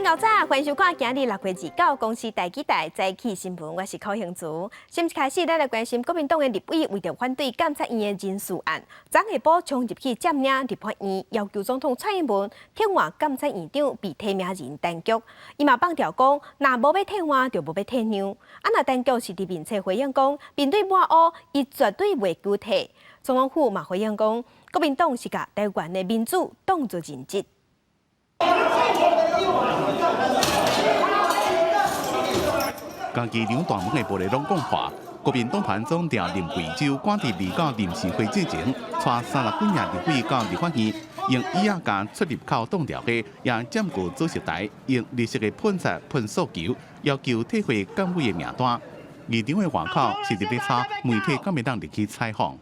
𠢕早，歡迎收看今日6月29公視第幾台早起新聞，我是柯興慈。新聞開始，咱來關心國民黨的立委為著反對監察院的人事案，昨下晡衝入去佔領立法院，要求總統蔡英文撤換監察院長被提名人陳菊。伊嘛放調講，若無欲退換，就無欲退讓。啊，若陳菊是佇面冊回應講，面對抹烏，伊絕對袂求退。總統府嘛回應講，國民黨是共台灣的民主當作人質。共議場大門的玻璃攏講破，國民黨團總召林為洲趕佇離港臨時會之前，帶30幾名立委到立法院，用椅仔共出入口擋牢的，也佔據主席台，用綠色的噴漆噴訴求，要求退回監委的名單。議場的外口是佇咧吵媒體敢會當入去採訪。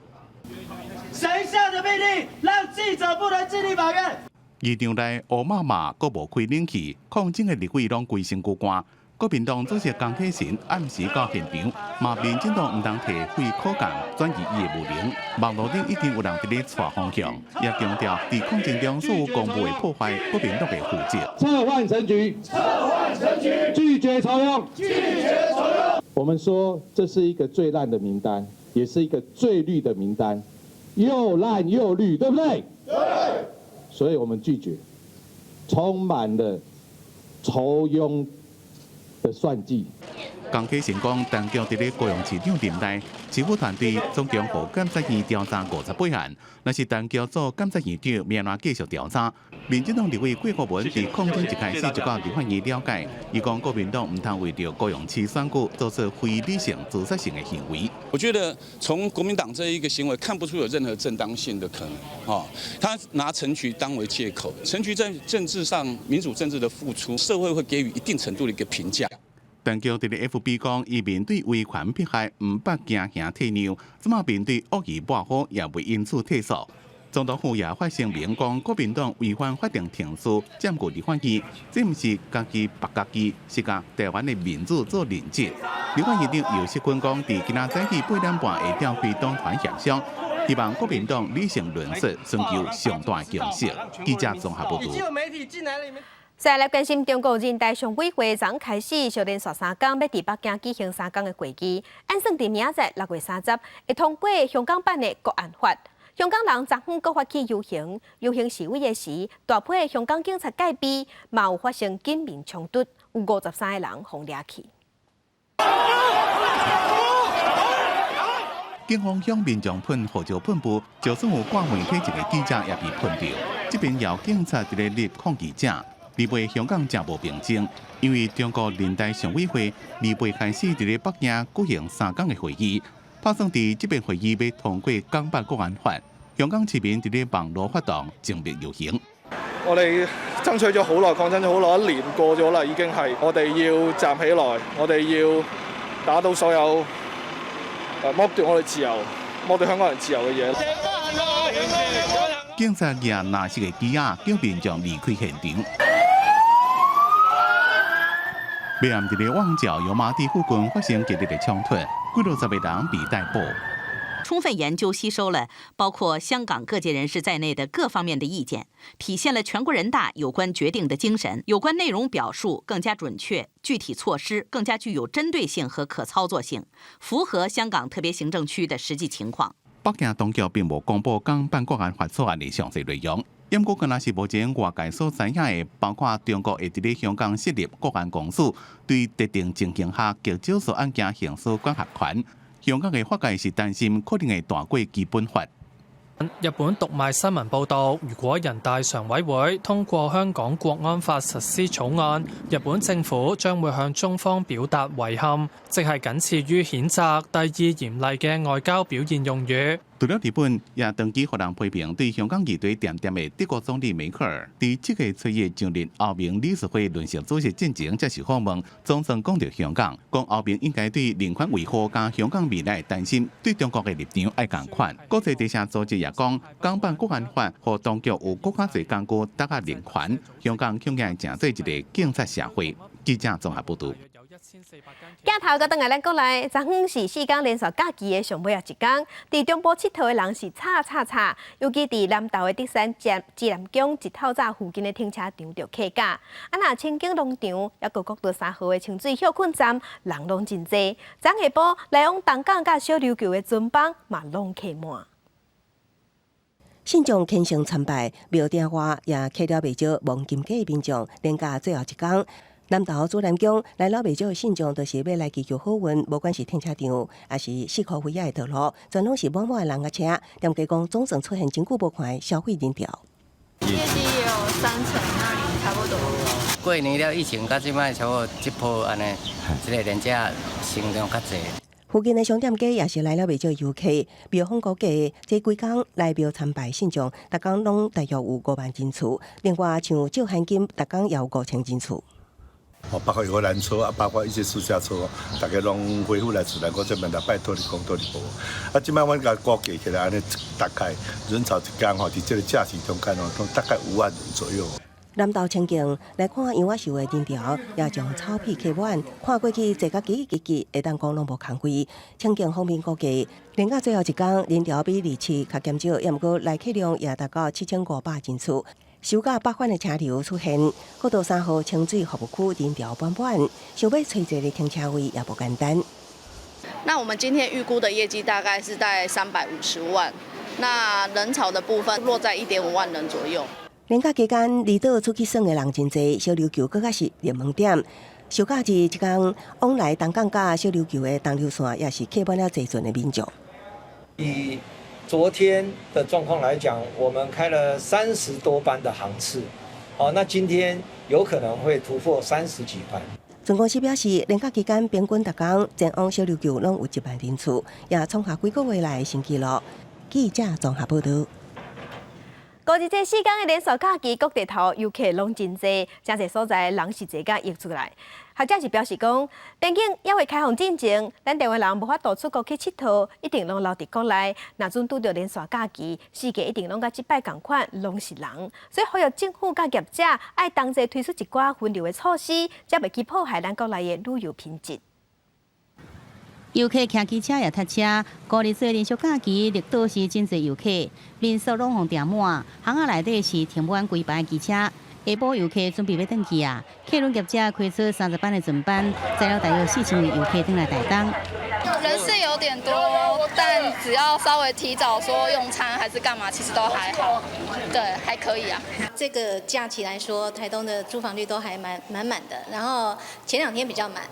誰下的命令讓記者不能進立法院？議場內烏麻麻，閣無開冷氣，抗爭的立委攏規身軀汗。國民黨主席江啟臣暗時到現場，罵民進黨毋通提廢考綱轉移伊的無能。網路頂已經有人佇咧帶風向，也強調佇抗爭中所有公務的破壞，國民黨會負責。撤換陳菊，撤換陳菊，拒絕酬庸，拒絕酬庸。我們說這是一個最爛的名單，也是一個最綠的名單，又爛又綠，對不對？對。所以我們拒絕，充滿了酬庸的算計。江啟臣講，陳菊佇咧高雄市長任內，市府團隊總共予監察院調查58案，若是陳菊做監察院長，欲按怎繼續調查？民進黨立委郭國文佇抗爭一開始就到立法院了解，伊講國民黨毋通為著高雄市選舉做出非理性、自殺性的行為。我覺得從國民黨這一個行為看不出有任何正當性的可能。哦，他拿陳菊當為借口，陳菊在政治上民主政治的付出，社會會給予一定程度的一個評價。陳菊佇咧 FB 講，伊面對威權迫害，毋捌驚嚇退讓，這馬面對惡意抹黑，也袂因此退縮。總統府也發聲明講，國民黨違反法定程序佔據立法院，這毋是家己縛家己，是共台灣的民主做人質。立法院長游錫堃講，佇今仔早起8點半會召開黨團協商，希望國民黨理性論述，尋求上大共識。記者綜合報導。再來關心中國人大常委會昨開始，小連續三工欲佇北京舉行三工的會議，按算佇明仔載6月30會通過香港版的國安法。香港人昨昏閣發起遊行，遊行示威的時，大批香港警察戒備，嘛有發生警民衝突，有53個人予掠去。警方向民眾噴胡椒噴霧，就算有掛媒體一个記者也被噴著。這邊有警察佇咧睨抗議者。禮拜香港誠無平靜，因為中國人大常委會禮拜開始佇咧北京舉行三工的會議，拍算佇這遍會議欲通過港版國安法。香港市民佇咧網路發動靜默遊行。我哋爭取咗好耐，抗爭咗好耐，一年過咗啦，已經係我哋要站起來，我哋要打倒所有剝奪我哋自由、剝奪香港人自由嘅嘢。警察舉藍色的旗仔，叫民眾離開現場。尾暗佇咧旺角油麻地附近發生激烈的衝突，幾落十個人被逮捕。充分研究吸收了包括香港各界人士在內的各方面的意見，體現了全國人大有關決定的精神。有關內容表述更加準確，具體措施更加具有針對性和可操作性，符合香港特別行政區的實際情況。北京當局並無公布港版國安法草案的詳細內容。不過，敢若是目前外界所知影的，包括中國會佇咧香港設立國安公署，對特定情形下極少數案件行使管轄權。香港的法界是擔心可能會大過基本法。日本讀賣新聞報導，如果人大常委會通過香港國安法實施草案，日本政府將會向中方表達遺憾，即係僅次於譴責第二嚴厲嘅外交表現用語。除了日本，也長期予人批評對香港議題恬恬的德國總理梅克爾，佇這个初一就任歐盟理事會輪值主席進前接受訪問，總算講著香港，講歐盟應該對人權維護佮香港未來擔心，對中國的立場愛仝款。國際地下組織也講，港版國安法予當局有閣較濟工具打壓人權，香港恐驚會成做一个警察社會。記者綜合報導。鏡頭閣轉來咱國內，昨昏是四工連續假期的上尾仔一工，佇中部𨑨迌的人是吵吵吵，尤其佇南投的德山紫南宮日透早附近的停車場就客甲。啊，若清境農場，抑閣國道三號的清水歇睏站，人攏真濟。昨下晡來往東港佮小琉球的船班嘛攏客滿。信眾虔誠參拜，廟埕外也客了袂少摸金雞的民眾，連假最後一工。南投紫南宮來了袂少的信眾，就是欲來祈求好運，無管是停車場，抑是四箍圍仔的道路，全攏是滿滿的人佮車。店家講總算出現真久無看的消費人潮。業績也有三成，那差不多。過年了疫情到這擺差不多這波按呢，這个連假成量較濟。附近的商店街也是來了袂少遊客，廟方估計這幾工來廟參拜信眾，逐工攏大約有5萬人次。另外，像借現金，逐工也有5000人次。哦，包括遊覽車啊，包括一些私家車，逐家攏恢復來自然，我這邊來拜託你講倒哩無。啊，這擺阮共估計起來，按呢大概人潮一工吼，佇這个假期中間哦，都大概5萬人左右。南投清境來看楊仔秀的人潮，也將草皮客滿，看過去坐甲擠擠擠，會當講攏無空位。清境方面估計，連假最後一工人潮比二七較減少，抑毋過來客量也達到7500人次。收假北返的車流出現，國道三號清水服務區人潮滿滿，想欲揣一个停車位也無簡單。那我們今天預估的業績大概是在350萬，那人潮的部分落在1.5萬人左右。連假期間，離島出去耍的人真濟，小琉球閣較是熱門點。小假日這工往來東港佮小琉球的東琉線也是客滿了濟船的民眾。以昨天的狀況來講，我們開了30多班的航次，哦，那今天有可能會突破30幾班。船公司表示，連假期間平均逐工前往小琉球攏有1萬人次，也創下幾個月來的新紀錄。記者綜合報導。五日這四工的連續假期，各地頭遊客攏真濟，誠濟所在人是濟甲溢出來。學者是表示講，邊境猶未開放進前，咱台灣人無法度出國去𨑨迌，一定攏留佇國內。若準拄著連續假期，四界一定攏佮這擺仝款，攏是人。所以呼籲政府佮業者愛同齊推出一寡分流的措施，才袂去破壞咱國內的旅遊品質。遊客騎機車也塞車，五日節連續假期，綠島是真濟遊客，民宿攏予訂滿，巷仔內底是停滿規排機車。下晡遊客準備欲轉去啊，客運業者開出30班的船班，載了大約4000位遊客轉來台東。人是有點多，但只要稍微提早說用餐還是幹嘛，其實都還好，對，還可以啊。這個假期來說，台東的住房率都還蠻滿滿的，然後前兩天比較滿。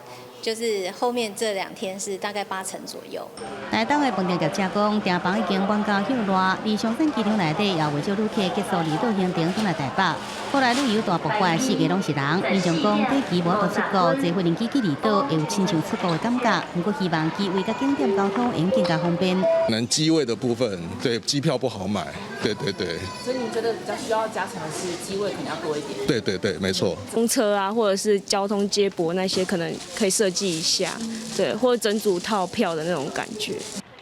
就是後面這兩天是大概8成左右。台東的飯店業者講，訂房已經滿到歇熱，而松山機場內底也袂少旅客結束離島行程轉來台北。國內旅遊大爆發，四界攏是人。民眾講，短期無法度出國，坐飛機去離島會有親像出國的感覺。毋過希望機位佮景點交通會更加方便。能機位的部分，對機票不好買，對對對。所以你覺得比較需要加強的是機位可能要多一點？對對對，沒錯。公車啊，或者是交通接駁那些，可能可以設計一下，對，或者整組套票的那種感覺。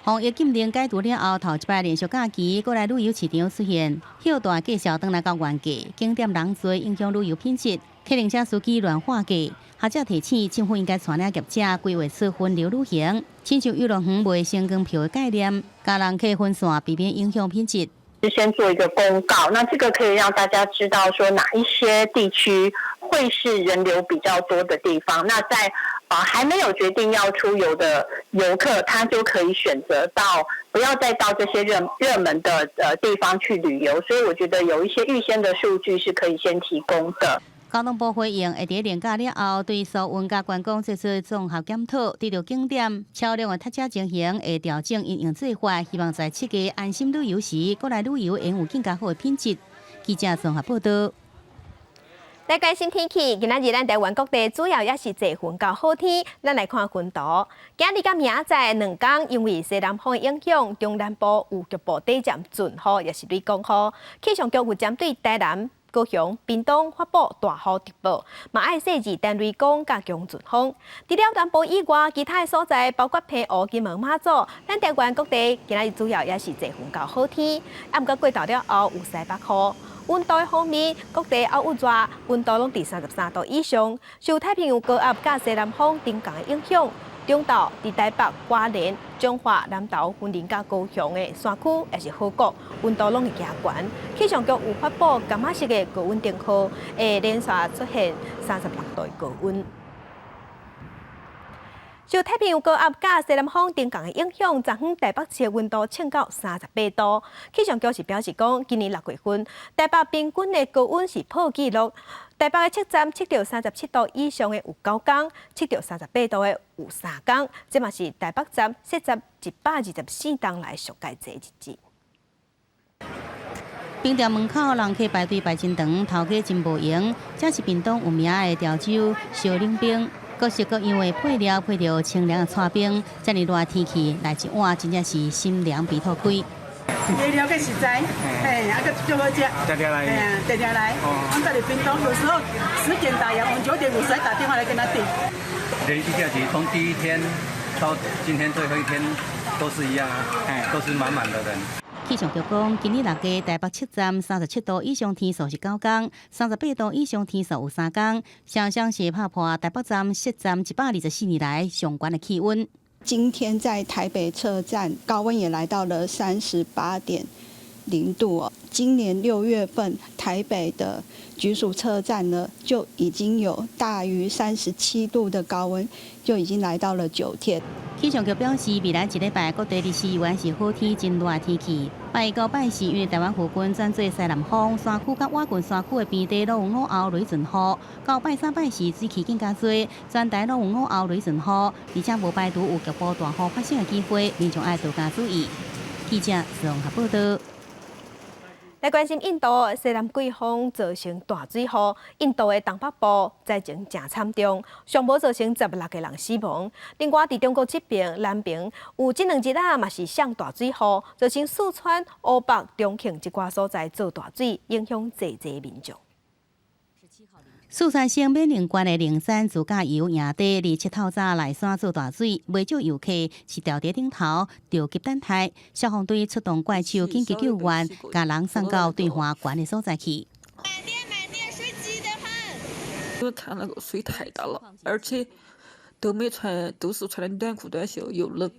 防疫禁令解除了後，頭一擺連續假期，國內旅遊市場出現歇大價數轉來到原價，景點人濟，影響旅遊品質。客運車司機亂喊價，學者提醒政府應該帶領業者規劃出分流旅行，親像遊樂園賣星光票的概念，共人客分散，避免影響品質。先做一個公告，那這個可以讓大家知道說哪一些地區會是人流比較多的地方。那在還沒有決定要出遊的遊客，他就可以選擇到不要再到這些熱門的地方去旅遊。所以我覺得有一些預先的數據是可以先提供的。交通部回應，會佇連假了後，對疏運佮觀光做出綜合檢討，對著景點車輛的塞車情形會調整因應做法，希望在七月安心旅遊時，國內旅遊會有更加好的品質。記者綜合報道。來關心天氣，今仔日咱台灣各地主要也是濟雲到好天。咱來看雲圖，今日佮明仔載兩工，因為西南風的影響，中南部有局部短暫陣雨，抑是雷公雨。氣象局有針對台南、高雄、屏東發布大雨特報，嘛愛細緻等雷公佮強陣風。除了南部以外，其他的所在，包括澎湖、金門、馬祖，咱台灣各地今仔日主要也是濟雲到好天。啊，毋過過晝了後有西北雨。溫度方面，各地猶有熱，溫度攏佇33度以上。受太平洋高壓佮西南風頂共的影響，中晝佇台北、花蓮、彰化、南投、雲林佮高雄的山區，抑是河谷，溫度攏會加懸。氣象局有發布柑仔色的高溫燈號，會連續出現36度的高溫。受太平洋高壓佮西南風頂共的影響，昨昏台北市的溫度衝到38度。氣象局是表示講，今年6月份台北平均的高溫是破紀錄。台北的測站測著37度以上的有9工，測著38度的有3工，這嘛是台北站設站124冬來上蓋濟日子。冰店門口人客排隊排真長，頭家真無閒。這是屏東有名的潮州燒冷冰。各式各樣的配料配著清涼的剉冰，遮爾熱的天氣來一碗，真正是心涼鼻吐開。伊了解實在，嘿，啊閣足好食，定定來，嘿啊，定定來。阮在屏東，有時候10點打烊，我們9點50還打電話來跟他訂。累積下去，從第一天到今天最後一天，都是一樣啊，都是滿滿的人。氣象局講，今年6月台北測站37度以上天數是9工，38度以上天數有3工，雙雙是拍破台北站設站124年來上懸的氣溫。今天在台北車站高溫也來到了38.0度哦。今年6月份台北的局屬車站呢，就已經有大於37度的高溫，就已經來到了9天。氣象局表示，未來一禮拜各地日時依然是好天、真熱的天氣。拜一到拜四，因為台灣附近轉做西南風，山區佮倚近山區的平地攏有午後雷陣雨。到拜三、拜四，水汽更加濟，全台攏有午後雷陣雨，而且無排除有局部大雨發生的機會，民眾愛多加注意。記者綜合報道。來關心印度西南季風造成大水雨，印度的東北部災情誠慘重，上無造成16個人死亡。另外，佇中國這邊南邊有這兩日啊，嘛是上大水雨，造成四川、湖北、重慶一寡所在做大水，影響濟濟民眾。四川省冕寧縣的靈山自駕遊營地，27透早內山做大水，袂少遊客是牢佇頂頭，著急等待。消防隊出動怪手緊急救援，共人送到對岸懸的所在去。滿電滿電，水急得很。因為他那個水太大了，而且都沒穿，都是穿的短褲短袖，又冷。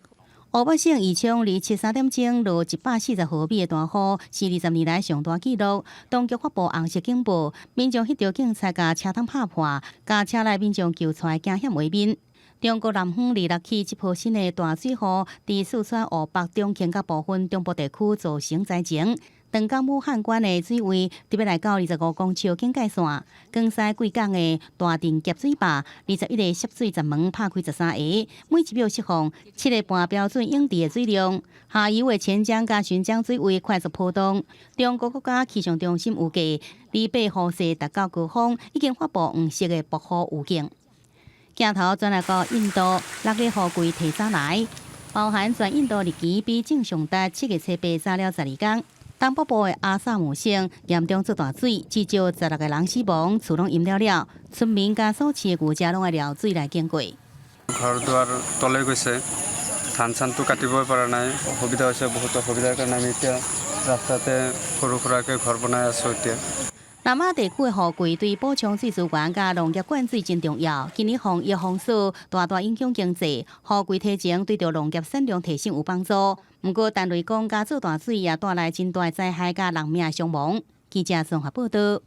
湖北省宜昌27三點鐘落140毫米的大雨，是20年來上大紀錄。當局發布紅色警報，民眾翕著警察共車窗拍破，共車內民眾救出來驚險畫面。中國南方26起這波新的大水雨，佇四川、湖北、重慶佮部分中部地區造成災情。長江武漢關的水位特別來到25公尺警戒線，江西貴港的大圳峽水壩21個泄水閘門拍開13個，每一秒釋放7個半標準泳池的水量。下游的錢江佮浔江水位快速波動。中國國家氣象中心預計，禮拜雨勢達到高峰，已經發布黃色的暴雨預警。鏡頭轉來到印度，6月雨季提早來，包含全印度日期比正常達7月初8早了12工。東北部的阿薩姆省嚴重做大水，至少16個人死亡，厝攏淹了了，村民佮所飼的牛隻攏愛撩水來經過。 ঘৰ দুৱাৰ তলাই গৈছে ধান চানটো কাটিবই পৰা নাই অসুবিধা হৈছে বহুত অসুবিধাৰ কাৰণে আমি এতিয়া ৰাস্তাতে সৰু সুৰাকৈ ঘৰ বনাই আছোঁ এতিয়া। 南亞地區的雨季對補充水資源佮農業灌水真重要。今年防疫封鎖大大影響經濟，雨季提前對著農業產量提升有幫助。毋過，陳雷鋒佮做大水也帶來真大災害佮人命傷亡。記者綜合報道。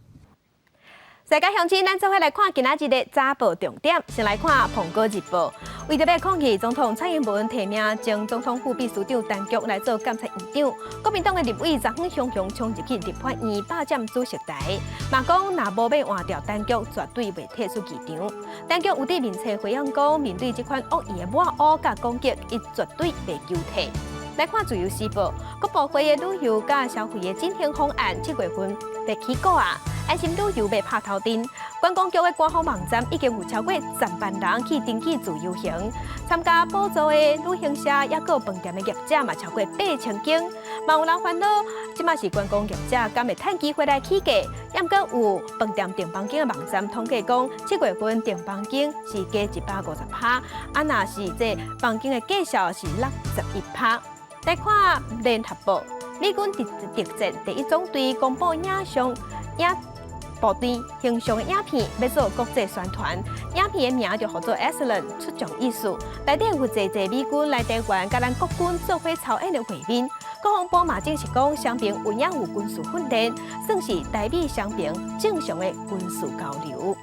世界鄉親，咱做伙來看今仔日的早報重點。先來看《蘋果日報》，為著欲抗議總統蔡英文提名前總統府秘書長陳菊來做監察院長，國民黨的立委昨昏雄雄衝入去立法院霸佔主席台，嘛講若無欲換掉陳菊，絕對袂退出議場。陳菊有佇面冊回應講，面對這款惡意的抹烏佮攻擊，伊絕對袂求退。來看《自由時報》，國部會的旅遊佮消費的振興方案7月份欲起稿啊！安心旅遊欲拍頭陣，觀光局的官方網站已經有超過10萬人去登記自由行，參加補助的旅行社抑閣飯店的業者嘛超過8000間，嘛有人煩惱，這馬是觀光業者敢會趁機會來起價？猶閣有飯店訂房間的網站統計講，7月份訂房間是加150%，啊若是這房間的價數是落11%。來看聯合報，美軍特戰第一總隊公布影像。影部隊形象的影片，欲做國際宣傳。影片的名就號做 Excellent 出將意思。內底有濟濟美軍來台灣，佮咱國軍做伙操演的畫面。國防部嘛證實講，雙邊有影有軍事訓練，算是台美雙邊正常的軍事交流。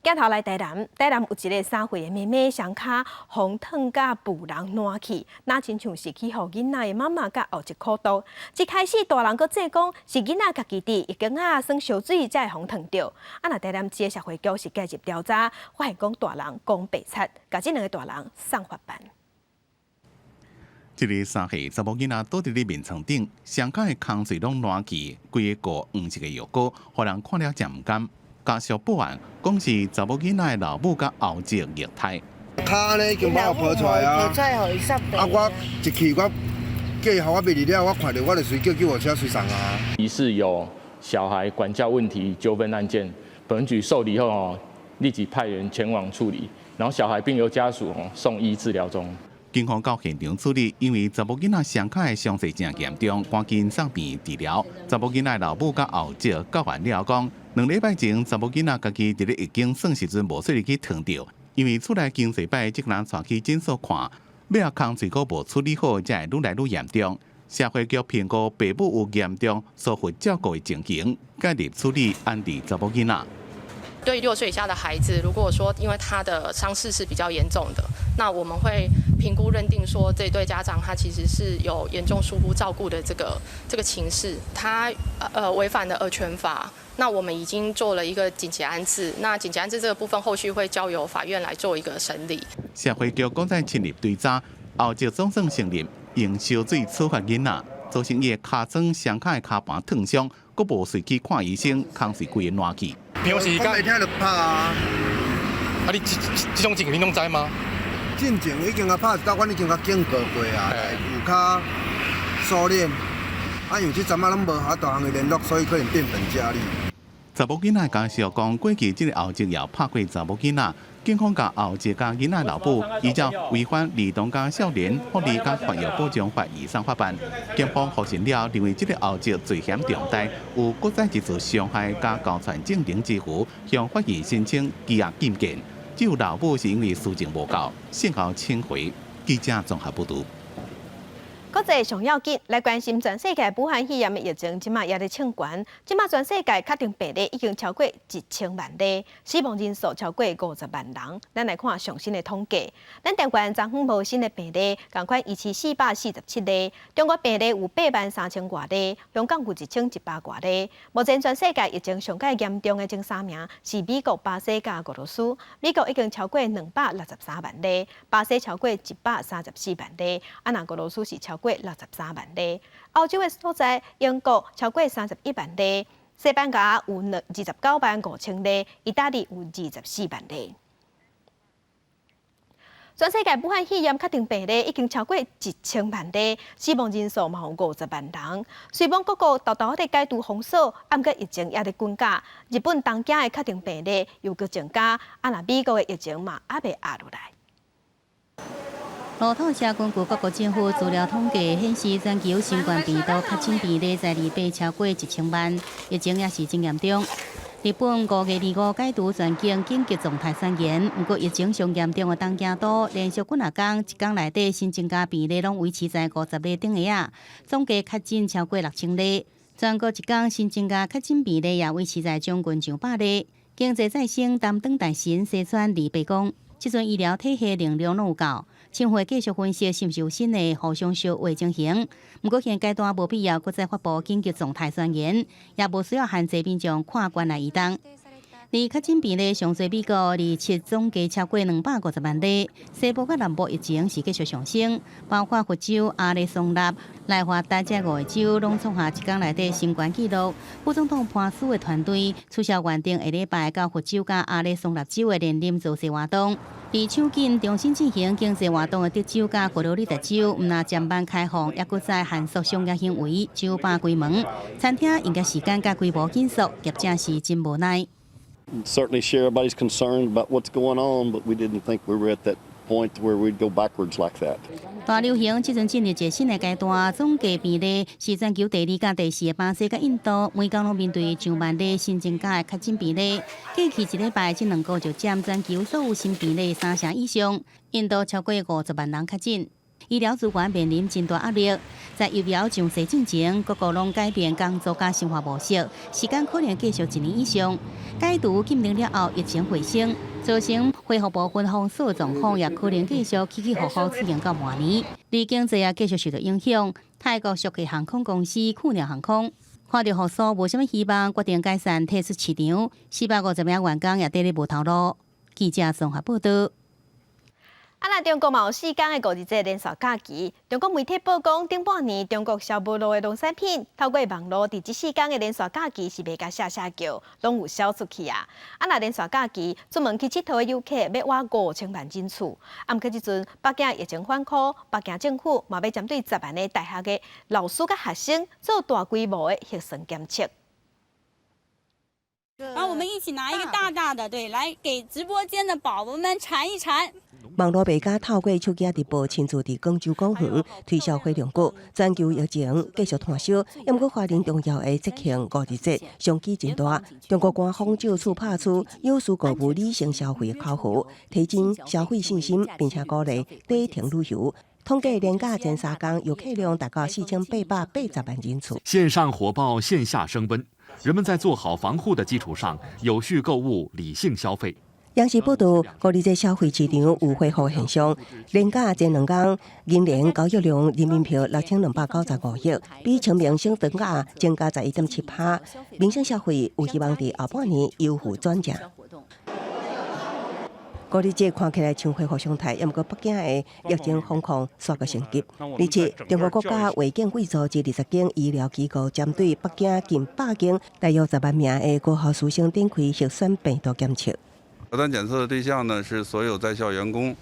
鏡頭來台南，台南有一个3歲的妹妹，雙跤予燙甲浮人爛去，若親像是去予囡仔的媽媽佮後一苦毒。一開始大人閣說講是囡仔家己佇浴缸仔耍燒水才會予燙著。啊，若台南市的社會局是介入調查，發現講大人講白賊，共這兩个大人送法辦。這个3歲查某囡仔倒佇咧眠床頂，雙跤的空喙攏爛去，規个糊黃色的藥膏，予人看了誠毋甘。家屬報案，講是查某囡仔的老母佮後籍虐待。跤按呢已經把我抱出來啊！啊，我一去我過後我袂佇了，我看著我就隨叫救護車隨送啊。疑似有小孩管教問題糾紛案件，本局受理後哦，立即派員前往處理，然後小孩並由家屬送醫治療中。警方到現場處理，因為查某囡仔傷口的傷勢誠嚴重，趕緊送病院治療。查某囡仔老母佮後籍告完了講，2禮拜前查某囡仔家己佇咧浴間耍時陣無細膩去燙著，因為厝內經濟歹，這人帶去診所看，尾仔空喙閣無處理好，才會愈來愈嚴重。社會局評估爸母有嚴重疏忽照顧的情形，介入處理安置查某囡仔。對6歲以下的孩子，如果說因為他的傷勢是比較嚴重的，那我們會評估認定說，這對家長他其實是有嚴重疏忽照顧的這個情勢，他違反了兒權法。那我們已經做了一個緊急安置，那緊急安置這個部分後續會交由法院來做一個審理。社會局剛才深入追查，後籍總算承認用燒水處罰囡仔，造成伊的跤蹛雙跤的跤盤燙傷，閣無隨去看醫生，空喙規个爛去。平時講袂聽就拍啊！啊，你這種情形你攏知嗎？進前已經共拍一道，阮已經共警告過啊，有較收斂。啊，因為這陣仔攏無法度通伊聯絡，所以可能變本加厲。查某囡仔家屬講，過去這个後籍也拍過查某囡仔，警方共後籍佮囡仔老母依照違反兒童佮少年福利佮權益保障法移送法辦。檢方複審了，認為這个後籍罪嫌重大，有閣再一次傷害佮交傳證人之虞，向法院申請羈押禁見。只有老母是因為事證無夠，幸好請回。記者綜合報導。國際上要緊來關心全世界武漢肺炎的疫情，這馬也咧衝懸。這馬全世界確診病例已經超過1000萬例，死亡人數超過50萬人。咱來看上新的統計，咱台灣昨昏無新的病例，仝款維持447例。中國病例有8萬3千外例，香港有1100外例。目前全世界疫情上蓋嚴重的前三名是美國、巴西佮俄羅斯。美國已經超過263萬例，巴西超過134萬例，啊若俄羅斯是超過63萬例。歐洲的所在，英國超過31萬例，西班牙有29萬5千例，意大利有24萬例。全世界武漢肺炎確診病例已經超過1000萬例，死亡人數嘛有50萬人。雖罔各國沓沓咧解除封鎖，毋過疫情也咧滾加。日本東京的確診病例又閣增加，啊若美國的疫情嘛猶未壓落來。路透社根據各國政府資料統計顯示，全球新冠病毒確診病例在禮拜超過1000萬，疫情也是真嚴重。日本5月25解除全境緊急狀態宣言，毋過疫情上嚴重的東京都，連續幾若工，一工內底新增加病例攏維持在50例頂下仔，總計確診超過6000例。全國一工新增加確診病例也維持在將近上百例。經濟再生擔當大臣西村禮拜講，這陣醫療體系能量攏有夠。政府會繼續分析是毋是有新的互相相話情形。毋過現階段無必要閣再發布緊急狀態宣言，也無需要限制民眾跨縣來移動。而確診病例上濟美國，27總計超過250萬例，西部佮南部疫情是繼續上升，包括佛州、亞利桑那、內華達這五個州攏創下一工內底新懸紀錄。副總統潘斯的團隊取消原定下禮拜到佛州佮亞利桑那州的連任造勢活動。而搶緊重新進行經濟活動的德州佮佛羅里達州，毋但暫慢開放，也閣再限縮商業行為，酒吧關門，餐廳營業時間佮規模緊縮，業者是真無奈。 Certainly share everybody's concern about what's going on, but we didn't think we were at that point where we'd go backwards like that. 大流行這陣進入一個新的階段，總計病例是全球第二佮第四的巴西佮印度，每工攏面對上萬例新增加的確診病例。過去一禮拜，這兩國就佔全球所有新病例三成以上。印度超過50萬人確診，醫療資源面臨真大壓力。在疫苗上市進前，各國攏改變工作佮生活模式，時間可能繼續一年以上。解除禁令了後，疫情回升，造成恢復部分封鎖狀況，也可能繼續起起伏伏出現到明年。而經濟也繼續受到影響。泰國屬的航空公司酷鳥航空看著復甦無啥物希望，決定解散退出市場。450名員工也佇咧無頭路。記者綜合報道。啊！那中國嘛有四工的五日節連續假期。中國媒體報講，頂半年中國銷無路的農產品，透過網路佇這四工的連續假期是賣共聲聲叫，攏有銷出去啊！啊！若連續假期出門去𨑨迌的遊客欲倚5000萬人次。啊，毋過這陣北京疫情反撲，北京政府嘛欲針對10萬个大學的老師佮學生做大規模的核酸檢測。然後我們一起拿一個大大的，對，來給直播間的寶寶們饞一饞。網路賣家透過手機直播，親自佇廣州公園推銷火龍果，全球疫情繼續湠燒，毋過華人重要的節慶五日節商機真大。中國官方借此拍出有序購物、理性消費的口號，提振消費信心，並且鼓勵短程旅遊。統計連假前三工遊客量達到4880萬人次。線上火爆，線下升溫。人們在做好防護的基礎上，有序購物，理性消費。央視報道，五日節消費市場有恢復現象。連假前兩工，銀聯交易量人民幣6295億，比清明小長假增加11.7%。民生消費有希望佇後半年由負轉正。五日節看起來像恢復常態，毋過北京的疫情防控煞閣升級。而且，中國國家衛健委組織20間醫療機構針對北京近百間大約10萬名的高校師生展開核酸病毒檢測。核酸檢測的對象呢是所有在校員工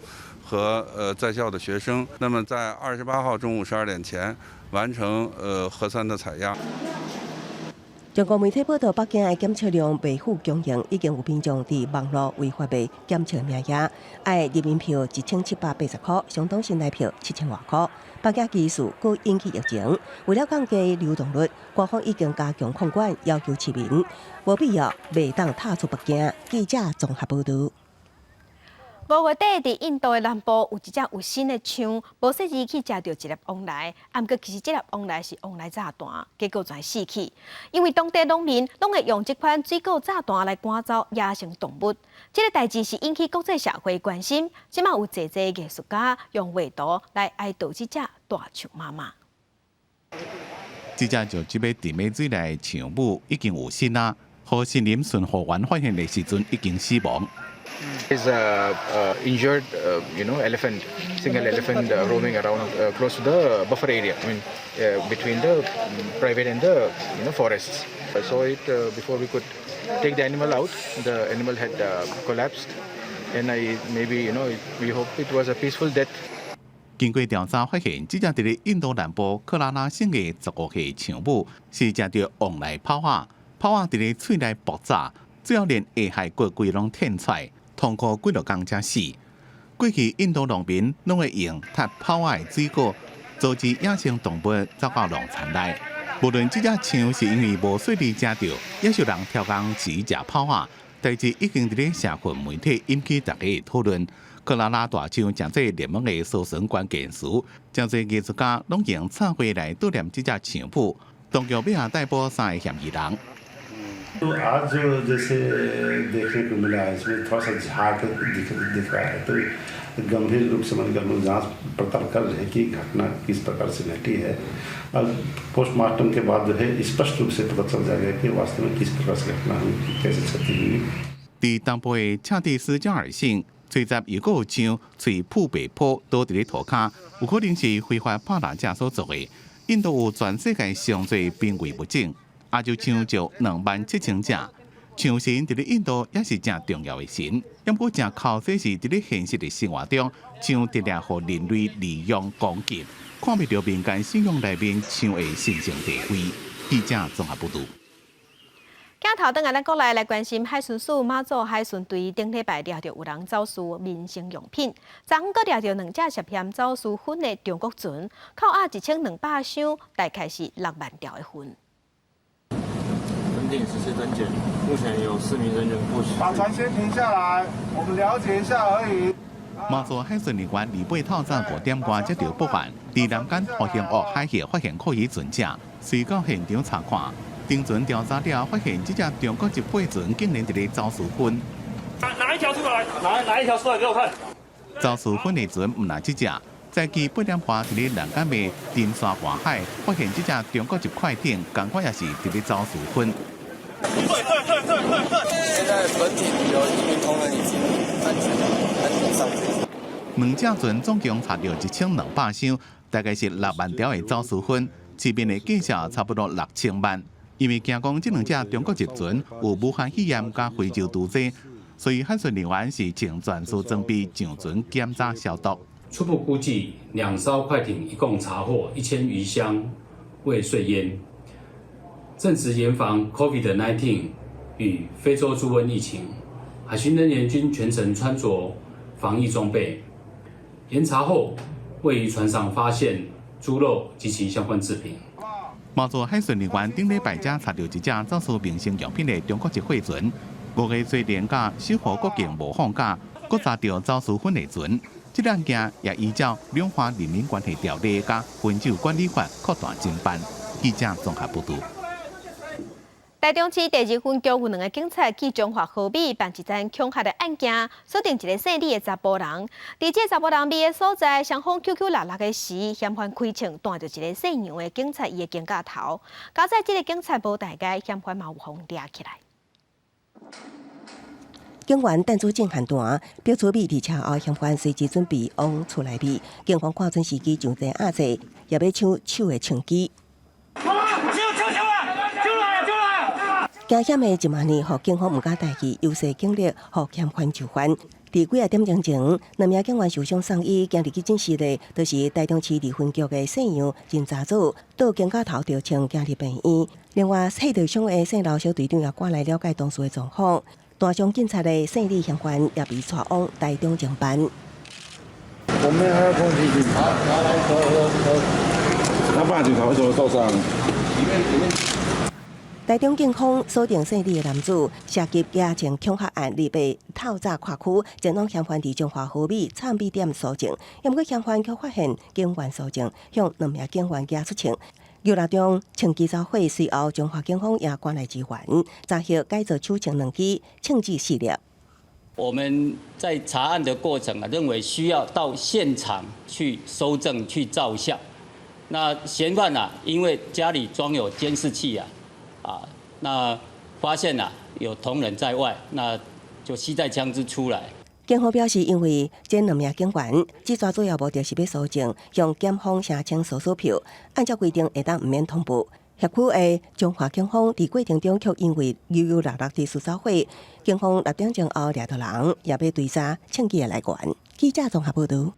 和在校的學生。那麼在28號中午12點前完成核酸的採樣。中國媒體報道，北京的檢測量袂赴供應，已經有民眾佇網路違法賣檢測名額，愛人民幣1780塊，相當新台幣7000外箍。北京持續閣引起疫情，為了降低流動率，官方已經加強控管，要求市民無必要袂當踏出北京。記者綜合報道。五月底，佇印度的南部有一隻有身的象，無細膩去食著一粒黃梨，啊，毋過其實這粒黃梨是黃梨炸彈，結果全死去。因為當地農民攏會用這款水果炸彈來趕走野生動物，這个代誌是引起國際社會關心。這馬有濟濟藝術家用畫圖來哀悼這隻大象媽媽。這隻就這欲沉佇水內的象母已經有身啊，予森林巡護員發現的時陣已經死亡。 Is a injured, elephant, single elephant roaming around close to the buffer area. I mean, between the private and the forests. I saw it before we could take the animal out. The animal had collapsed, and I maybe we hope it was a peaceful death. 經過調查發現，這隻佇咧印度南部克拉拉省的15歲象母是食著黃梨炮仔，炮仔佇咧喙內爆炸，最後連下頜骨規攏褪出來。痛苦幾落工才死。過去印度農民攏會用踢炮仔的水果，阻止野生動物走到農田內。無論這隻象是因為無細膩食著，抑是人刁工飼食炮仔，代誌已經佇咧社群媒體引起大家的討論。克拉拉大象成做熱門的搜尋關鍵詞，誠濟藝術家攏用插畫來悼念這隻象母。當局欲逮捕三个嫌疑人。 तो आज जो जैसे देखने को मिला है, इसमें थोड़ा सा झाग दिख दिख रहा है, तो गंभीर रूप से मतलब हम लोग जांच पड़ताल कर रहे हैं कि घटना किस प्रकार से घटी है और पोस्टमार्टम के बाद जो है स्पष्ट रूप से पता चल जाएगा कि वास्तव में किस प्रकार से घटना हुई, कैसे क्षति हुई。佇東部的恰蒂斯加爾省，吹十又閣有象喙吐白泡倒佇咧塗跤，有可能是非法拍獵者所做的。印度有全世界上濟瀕危物種。亞洲象就27,000隻，象神佇咧印度也是誠重要的神。毋過誠剾洗是佇咧現實的生活中，象直掠予人類利用攻擊，看袂著民間信仰內面象的神聖地位。記者綜合報導。鏡頭轉來咱國內來關心海巡署馬祖海巡隊頂禮拜掠著有人走私民生用品，昨昏閣掠著兩隻涉嫌走私粉的中國船，扣押1200箱，大概是6萬條的粉。本艇實施偵檢，目前有4名人員獲取。把船先停下來，我們了解一下而已。馬祖海巡人員28透早5點外接到報案，佇南竿湖興屋海域發現可疑船隻，隨到現場查看。登船調查了，發現這隻中國籍貨船竟然佇咧走私粉。拿一條出來？拿一條出來給我看。走私粉的船毋但這隻，早起8點外佇咧南竿的金沙外海，發現這隻中國籍快艇，仝款也是佇咧走私粉。對對對對對。現在本艇有1名同仁已經安全上船。兩隻船總共查到1200箱，大概是6萬條的走私粉，市面的價值差不多6000萬。因為驚講這兩隻中國籍船有武漢肺炎佮非洲毒劑，所以海巡人員是穿專屬裝備上船檢查消毒。初步估計，2艘快艇一共查獲1000餘箱未碎煙。正值嚴防 COVID-19 與非洲豬瘟疫情，海巡人員均全程穿着防疫裝備。嚴查後，未於船上發現豬肉及其相關製品。馬祖海巡人員頂禮拜才查著一隻走私民生用品的中國籍貨船，5月初連假守護國境無放假，閣查著走私粉的船。這個案件也依照《兩岸人民關係條例》佮汾酒管理法擴大偵辦。記者綜合報導。台中市第二分局有兩个警察去彰化和美辦一桩恐嚇的案件，鎖定一个姓李的查埔人。佇這个查埔人佇的所在，雙方 QQ 六六的時，嫌犯開槍彈著一个姓楊的警察伊的肩胛頭。佳哉這个警察無代誌，嫌犯嘛有予掠起來。警員彈珠震撼彈，表處理佇車後，嫌犯隨即準備往厝內面。警方看準時機上前壓制，也欲搶手的槍支。驚險的一萬年，予警方毋敢大意，優勢警力予嫌犯就範。佇幾仔點鐘前，兩名警員受傷送醫，行入去診室的，就是台中市二分局的姓楊林查祖，倒肩胛頭著槍行入病院。另外，受著傷的姓劉小隊長也趕來了解當時的狀況。彈傷警察的姓李嫌犯也被帶往台中偵辦。我們還要攻擊你。他爸警察為什麼受傷？台中警方鎖定姓李的男子，涉及劫槍恐嚇案，禮拜透早跨區前往嫌犯佇彰化和美藏米店搜證，毋過嫌犯卻發現警員搜證，向兩名警員舉出槍。牛肉中槍支走火，隨後彰化警方也趕來支援，查獲改造手槍兩支，槍支四粒。我們在查案的過程啊，認為需要到現場去搜證、去照相。那嫌犯啊，因為家裡裝有監視器啊。那發現啊有同仁在外，那就攜帶槍支出來。警方表示，因為這兩名警員這逝主要目的是欲搜證，向檢方申請搜索票，按照規定會當毋免通報。轄區的彰化警方佇過程中卻因為悠悠落落佇私走火，警方6點鐘後掠著人，也欲追查槍支的來源。記者綜合報導。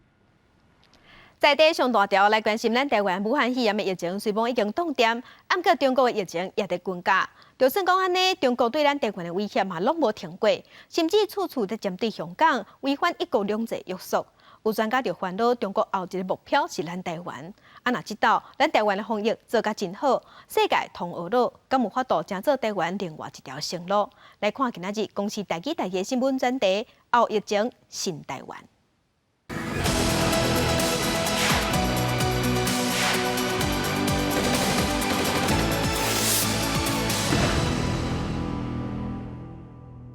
在地上大條來關心咱台灣武漢肺炎的疫情，雖罔已經凍定，毋過中國的疫情也佇增加。就算講按呢，中國對咱台灣的威脅嘛攏無停過，甚至處處佇針對香港，違反一國兩制約束。有專家就煩惱，中國後一个目標是咱台灣。啊，若這道咱台灣的防疫做甲真好，世界通學了，敢有法度成做台灣另外一條生路？來看今仔日公視台語台的新聞專題：後疫情新台灣。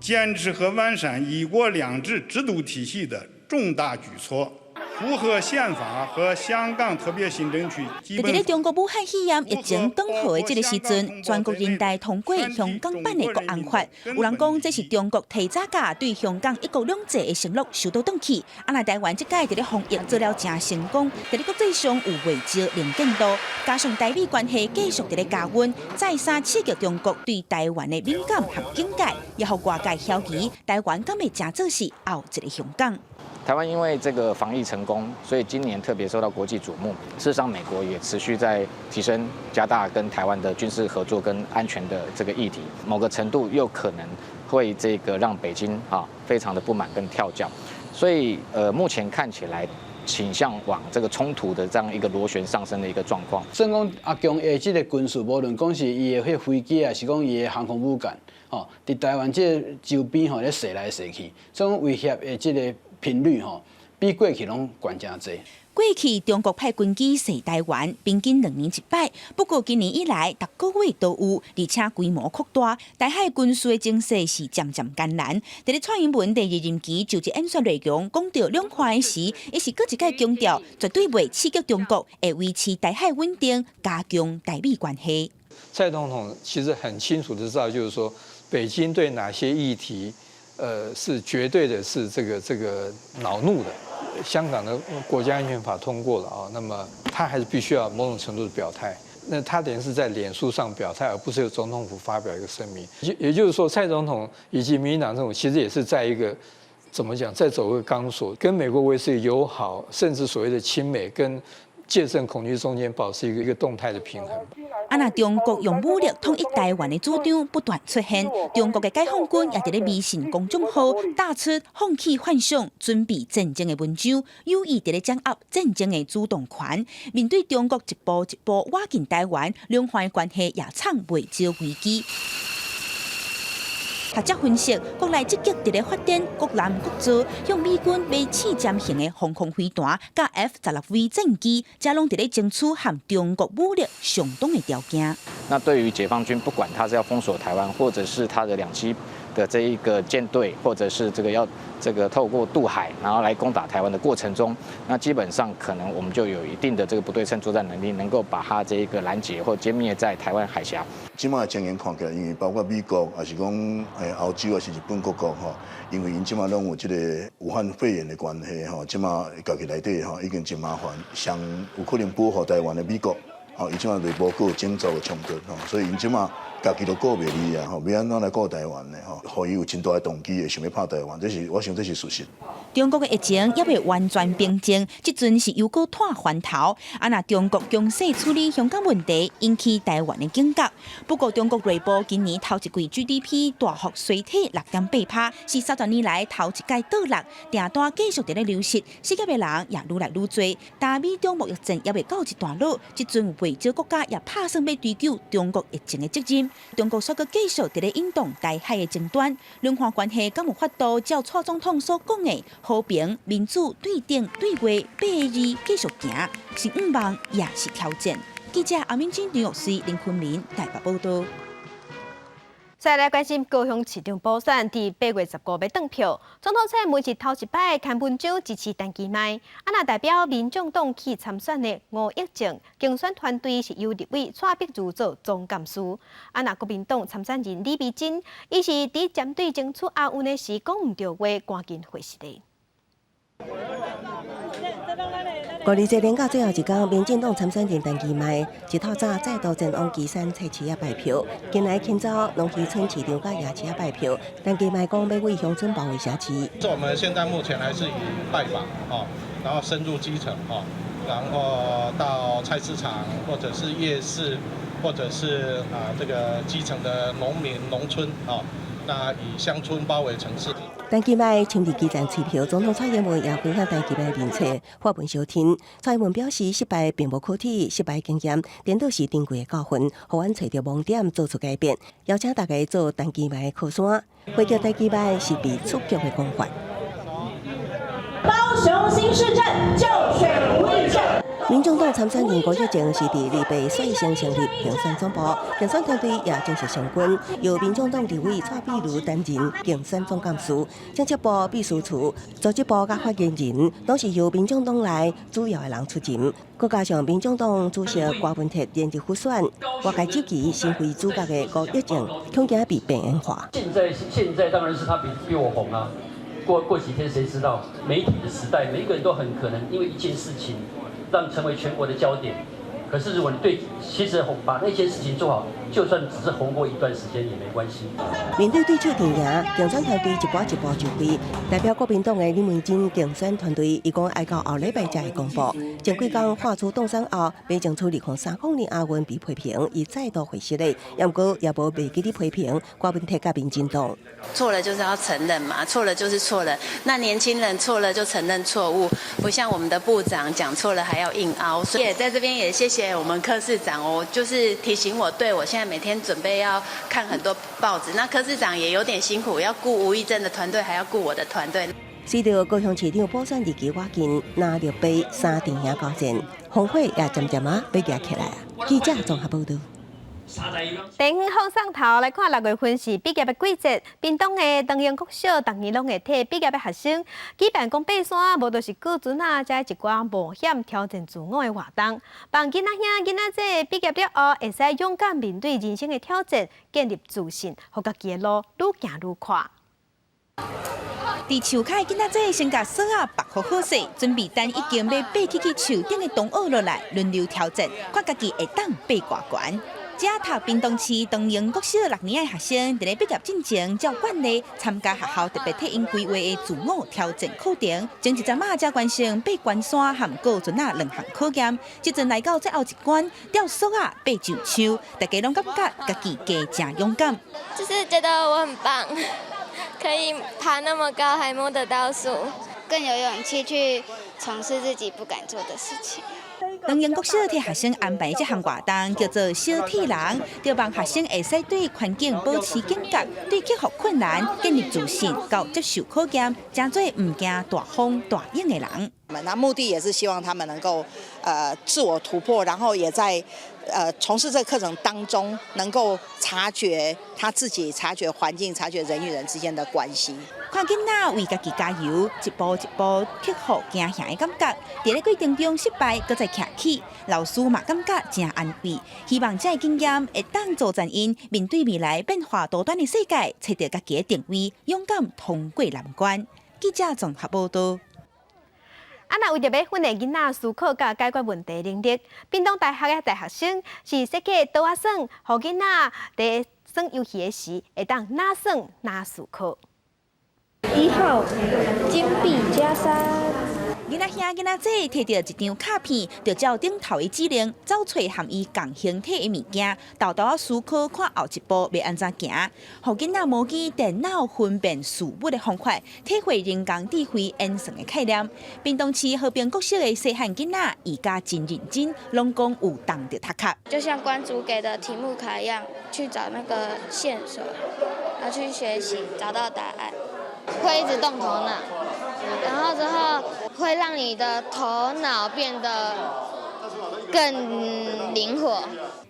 堅持和完善一國兩制制度體系的重大舉措，符合憲法和香港特別行政區基本。佇咧中國武漢肺炎疫情轉好的這个時陣，全國人大通過香港版的國安法。有人講這是中國提早共對香港一國兩制的承諾收倒轉去。啊，若台灣這擺佇咧防疫做了誠成功，佇咧國際上有袂少能見度，加上台美關係繼續佇咧加溫，再三刺激中國對台灣的敏感和警戒，也予外界懷疑台灣敢會成做是後一个香港。台灣因為這個防疫成成功，所以今年特別受到國際矚目。事實上，美國也持續在提升、加大跟台灣的軍事合作跟安全的這個議題，某個程度又可能會這個讓北京啊非常的不滿跟跳腳。所以，目前看起來傾向往這個衝突的這樣一個螺旋上升的一個狀況。算講阿共的這個軍事，無論講是伊的彼飛機，還是講伊的航空母艦，吼，佇台灣這個周邊吼咧踅來踅去，這種威脅的這個頻率吼，比過去攏懸誠濟。過去中國派軍機襲台灣，平均2年一擺。不過今年以來，逐個月都有，而且規模擴大。台海軍事的情勢是漸漸艱難。佇咧蔡英文第二任期就職演說內容講到兩岸時，伊是閣一擺強調，絕對袂刺激中國，會維持台海穩定，加強台美關係。蔡總統其實很清楚的知道，就是說北京對哪些議題，是絕對的是這個惱怒的。香港的國家安全法通過了啊，那麼他還是必須要某種程度的表態。那他等於是在臉書上表態，而不是由總統府發表一個聲明。也就是說，蔡總統以及民進黨政府其實也是在一個怎麼講，在走一個鋼索，跟美國維持友好，甚至所謂的親美，跟戒慎恐懼中間保持一個動態的平衡。啊，若中國用武力統一台灣的主張不斷出現，中國的解放軍也佇咧微信公眾號打出放棄幻想、準備戰爭的文章，有意佇咧掌握戰爭的主動權。面對中國一步一步倚近台灣，兩岸關係也藏袂少危機。學者分析，國內積極佇咧發展國艦國造，向美軍買試驗型的防空飛彈，佮 F-16V 戰機，這攏佇咧爭取和中國武力相當的條件。那對於解放軍，不管他是要封鎖台灣，或者是他的兩棲的這一個艦隊，或者是這個要這個透過渡海，然後來攻打台灣的過程中，那基本上可能我們就有一定的這個不對稱作戰能力，能夠把它這一個攔截或殲滅在台灣海峽。這馬的情形看起來，因為包括美國，抑是講歐洲，抑是日本各國吼，因為𪜶這馬攏有這個武漢肺炎的關係吼，這馬家己內底吼已經真麻煩，上有可能保護台灣的美國，吼，伊這馬袂無閣有種族的衝突吼，所以𪜶這馬家己都顧袂離啊，吼，欲按怎來顧台灣呢？吼，予伊有真大的動機會想欲拍台灣，這是我想這是事實。中國的疫情猶未完全平靜，這陣是又閣湠翻頭。啊，若中國強勢處理香港問題，引起台灣的警覺。不過，中國內部今年頭一季 GDP 大幅衰退6.8%，是30年來頭一擺倒落，訂單繼續佇咧流失，失業的人也愈來愈濟。但美中貿易戰猶未告一段落，這陣有袂少國家也拍算欲追究中國疫情的責任。中國煞閣繼續佇咧引動台海的爭端，兩岸關係敢有法度照蔡總統所講的和平、民主、對等、對話八个字繼續行，是願望也是挑戰。記者阿敏君、張玉水、林坤明台北報導。再來關心高雄市長補選，佇8月15欲轉票。總統蔡英文是頭一擺刊文章支持陳其邁，啊，若代表民眾黨去參選的吳益政競選團隊是由立委蔡碧如做總幹事。啊，若國民黨參選人李眉蓁，伊是佇針對爭取亞運的時講毋著話，趕緊回實的。五二節連假最後一工，民進黨參選人陳其邁一透早再度前往旗山菜市仔拜票。今日清早農漁村市場佮夜市仔拜票，陳其邁講欲為鄉村保衛城市。這我們現在目前還是以拜訪哦，然後深入基層哦，然後到菜市場或者是夜市，或者是啊這個基層的農民農村哦，那以鄉村包圍城市。陳其邁親自基層催票，總統蔡英文也分享陳其邁面冊發文相挺。蔡英文表示，失敗並無可恥，失敗經驗顛倒是珍貴的教訓，予阮揣著盲點，做出改變。邀請大家做陳其邁的靠山，回擊陳其邁是被出局的講法。高雄新市鎮就選吳益政。民眾黨參選人吳益政是佇禮拜率先成立競選總部，競選團隊也正式成軍，由民眾黨立委蔡壁如擔任競選總幹事，政策部秘書處、組織部佮發言人，攏是由民眾黨內主要的人出任。閣加上民眾黨主席郭文鐵連日輔選，外界質疑身為主角的吳益政，恐驚被邊緣化。現在當然是他比我紅啊！過幾天誰知道？媒體的時代，每一個人都很可能因為一件事情，讓成為全國的焦點。可是如果你對，其實把那些事情做好，就算只是紅過一段時間也沒關係。面對對手陣營，競選團隊一步一步就位。代表國民黨的李文珍競選團隊，伊講愛到後禮拜才會公布。前幾工劃出凍傷後，被爭取2030年亞運被批評，伊再度回失咧，毋過也無袂記得批評柯文哲佮民進黨。錯了就是要承認嘛，錯了就是錯了。那年輕人錯了就承認錯誤，不像我們的部長講錯了還要硬凹。所以也在這邊也謝謝我們柯市長，我就是提醒我，對我現在每天準備要看很多報紙。那柯市長也有點辛苦，要顧吳益政的團隊，還要顧我的團隊。隨著高雄市長補選日期倚近，藍綠白三陣營交戰，烽火也漸漸仔欲燃起來啊！記者綜合報道。電影放送頭來看，6月份是畢業的季節，屏東的長榮國小逐年攏會替畢業的學生舉辦講爬山，無就是過船仔，遮一寡冒險挑戰自我的活動，幫囡仔兄囡仔姊畢業了後，會使勇敢面對人生的挑戰，建立自信，予家己的路愈行愈寬。佇樹跤的囡仔姊先共索仔縛好好勢，準備等已經欲爬起去樹頂的同學落來，輪流挑戰，看家己會當爬偌懸。這讀屏東市長榮國小六年的學生，佇咧畢業進前，照慣例參加學校特別替𪜶規劃的自我挑戰課程。前一陣仔才完成爬懸山和過船仔兩項考驗，這陣來到最後一關，吊索仔爬上樹，大家攏感覺家己加誠勇敢。就是覺得我很棒，可以爬那麼高還摸得到樹，更有勇氣去從事自己不敢做的事情。長榮國小替學生安排這項活動，叫做小鐵人，著望學生會使對環境保持警覺，對克服困難建立自信，到接受考驗，成做毋驚大風大浪的人。那目的也是希望他們能夠自我突破，然後也在從事這個課程當中，能夠察覺他自己、察覺環境、察覺人與人之間的關係。看囡仔為家己加油，一步一步克服驚嚇的感覺，佇咧過程中失敗，閣再徛起，老師嘛感覺誠安慰。希望這个經驗會當造就𪜶面對未來變化多端的世界，揣著家己的定位，勇敢通過難關。記者綜合報道。啊，若為著欲訓練囡仔思考佮解決問題能力，屏東大學的大學生是設計桌仔耍，予囡仔佇耍遊戲的時，會當若耍若思考。1號金幣加三。囡仔兄囡仔姊提著一張卡片，就照頂頭的指令，走揣和伊仝形體的物件，沓沓仔思考，看後一步欲按怎行，予囡仔模擬電腦分辨事物的方法，體會人工智慧演算的概念。屏東市和平國小的細漢囡仔，伊家真認真，攏講有動著頭殼。就像關主給的題目卡一樣，去找那個線索，然後去學習，找到答案。會一直動頭腦，然後之後會讓你的頭腦變得更靈活。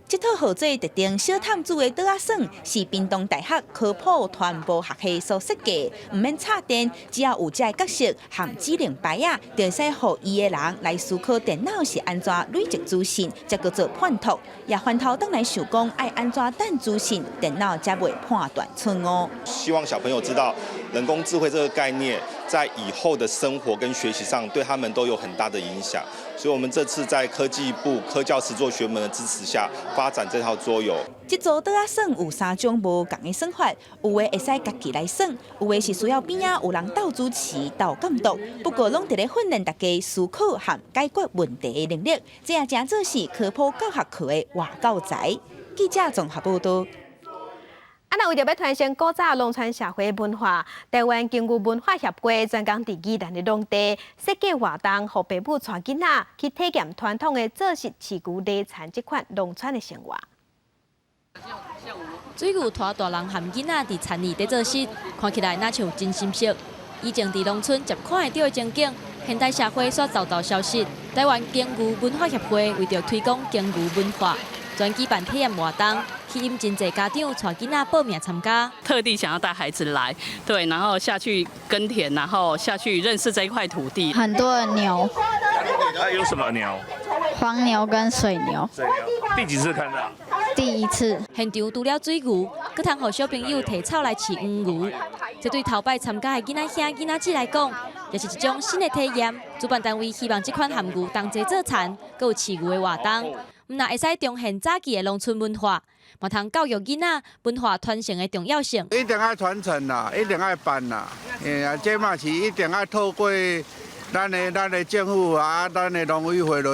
這套號做特定小探子的桌仔耍，是屏東大學科普傳播學系所設計，毋免插電，只要有這个角色和指令牌仔，就會使予伊的人來思考電腦是按怎累積資訊，才叫做判讀。也翻頭轉來想講，愛按怎等資訊，電腦才袂判斷錯誤。希望小朋友知道人工智慧這個概念，在以後的生活跟學習上，對他們都有很大的影響。所以，我們這次在科技部科教實作學門的支持下，發展這套桌遊。這組桌仔耍有三種無仝的耍法，有的會使家己來耍，有的是需要邊仔有人鬥主持、鬥監督。不過，攏佇咧訓練大家思考和解決問題的能力。這也誠做是科普教學課的活教材。記者綜合報道。啊，若為著欲傳承古早農村社會文化，台灣耕牛文化協會專工佇宜蘭的農地設計活動，予爸母帶囡仔去體驗傳統的做穡飼牛犁田這款農村的生活。水牛拖大人和囡仔佇田裡佇做穡，看起來若像真心適。以前佇農村捷看會著的情景，現代社會煞沓沓消失。台灣耕牛文化協會為著推廣耕牛文化，專舉辦體驗活動，吸引真濟家長帶囡仔報名參加。特地想要帶孩子來，對，然後下去耕田，然後下去認識這一塊土地。很多的牛。啊，有什麼牛？黃牛跟水牛。水牛。第幾次看到？第一次。現場除了水牛，閣通予小朋友提草來飼黃牛。這對頭擺參加的囡仔兄、囡仔姊來講，也是一種新的體驗。主辦單位希望這款含牛同齊做田，閣有飼牛的活動，毋但會使重現早期的農村文化，嘛通教育囡仔文化傳承的重要性。一定愛傳承啦，一定愛辦啦，哎呀，這嘛是一定愛透過咱的政府啊，咱的農委會來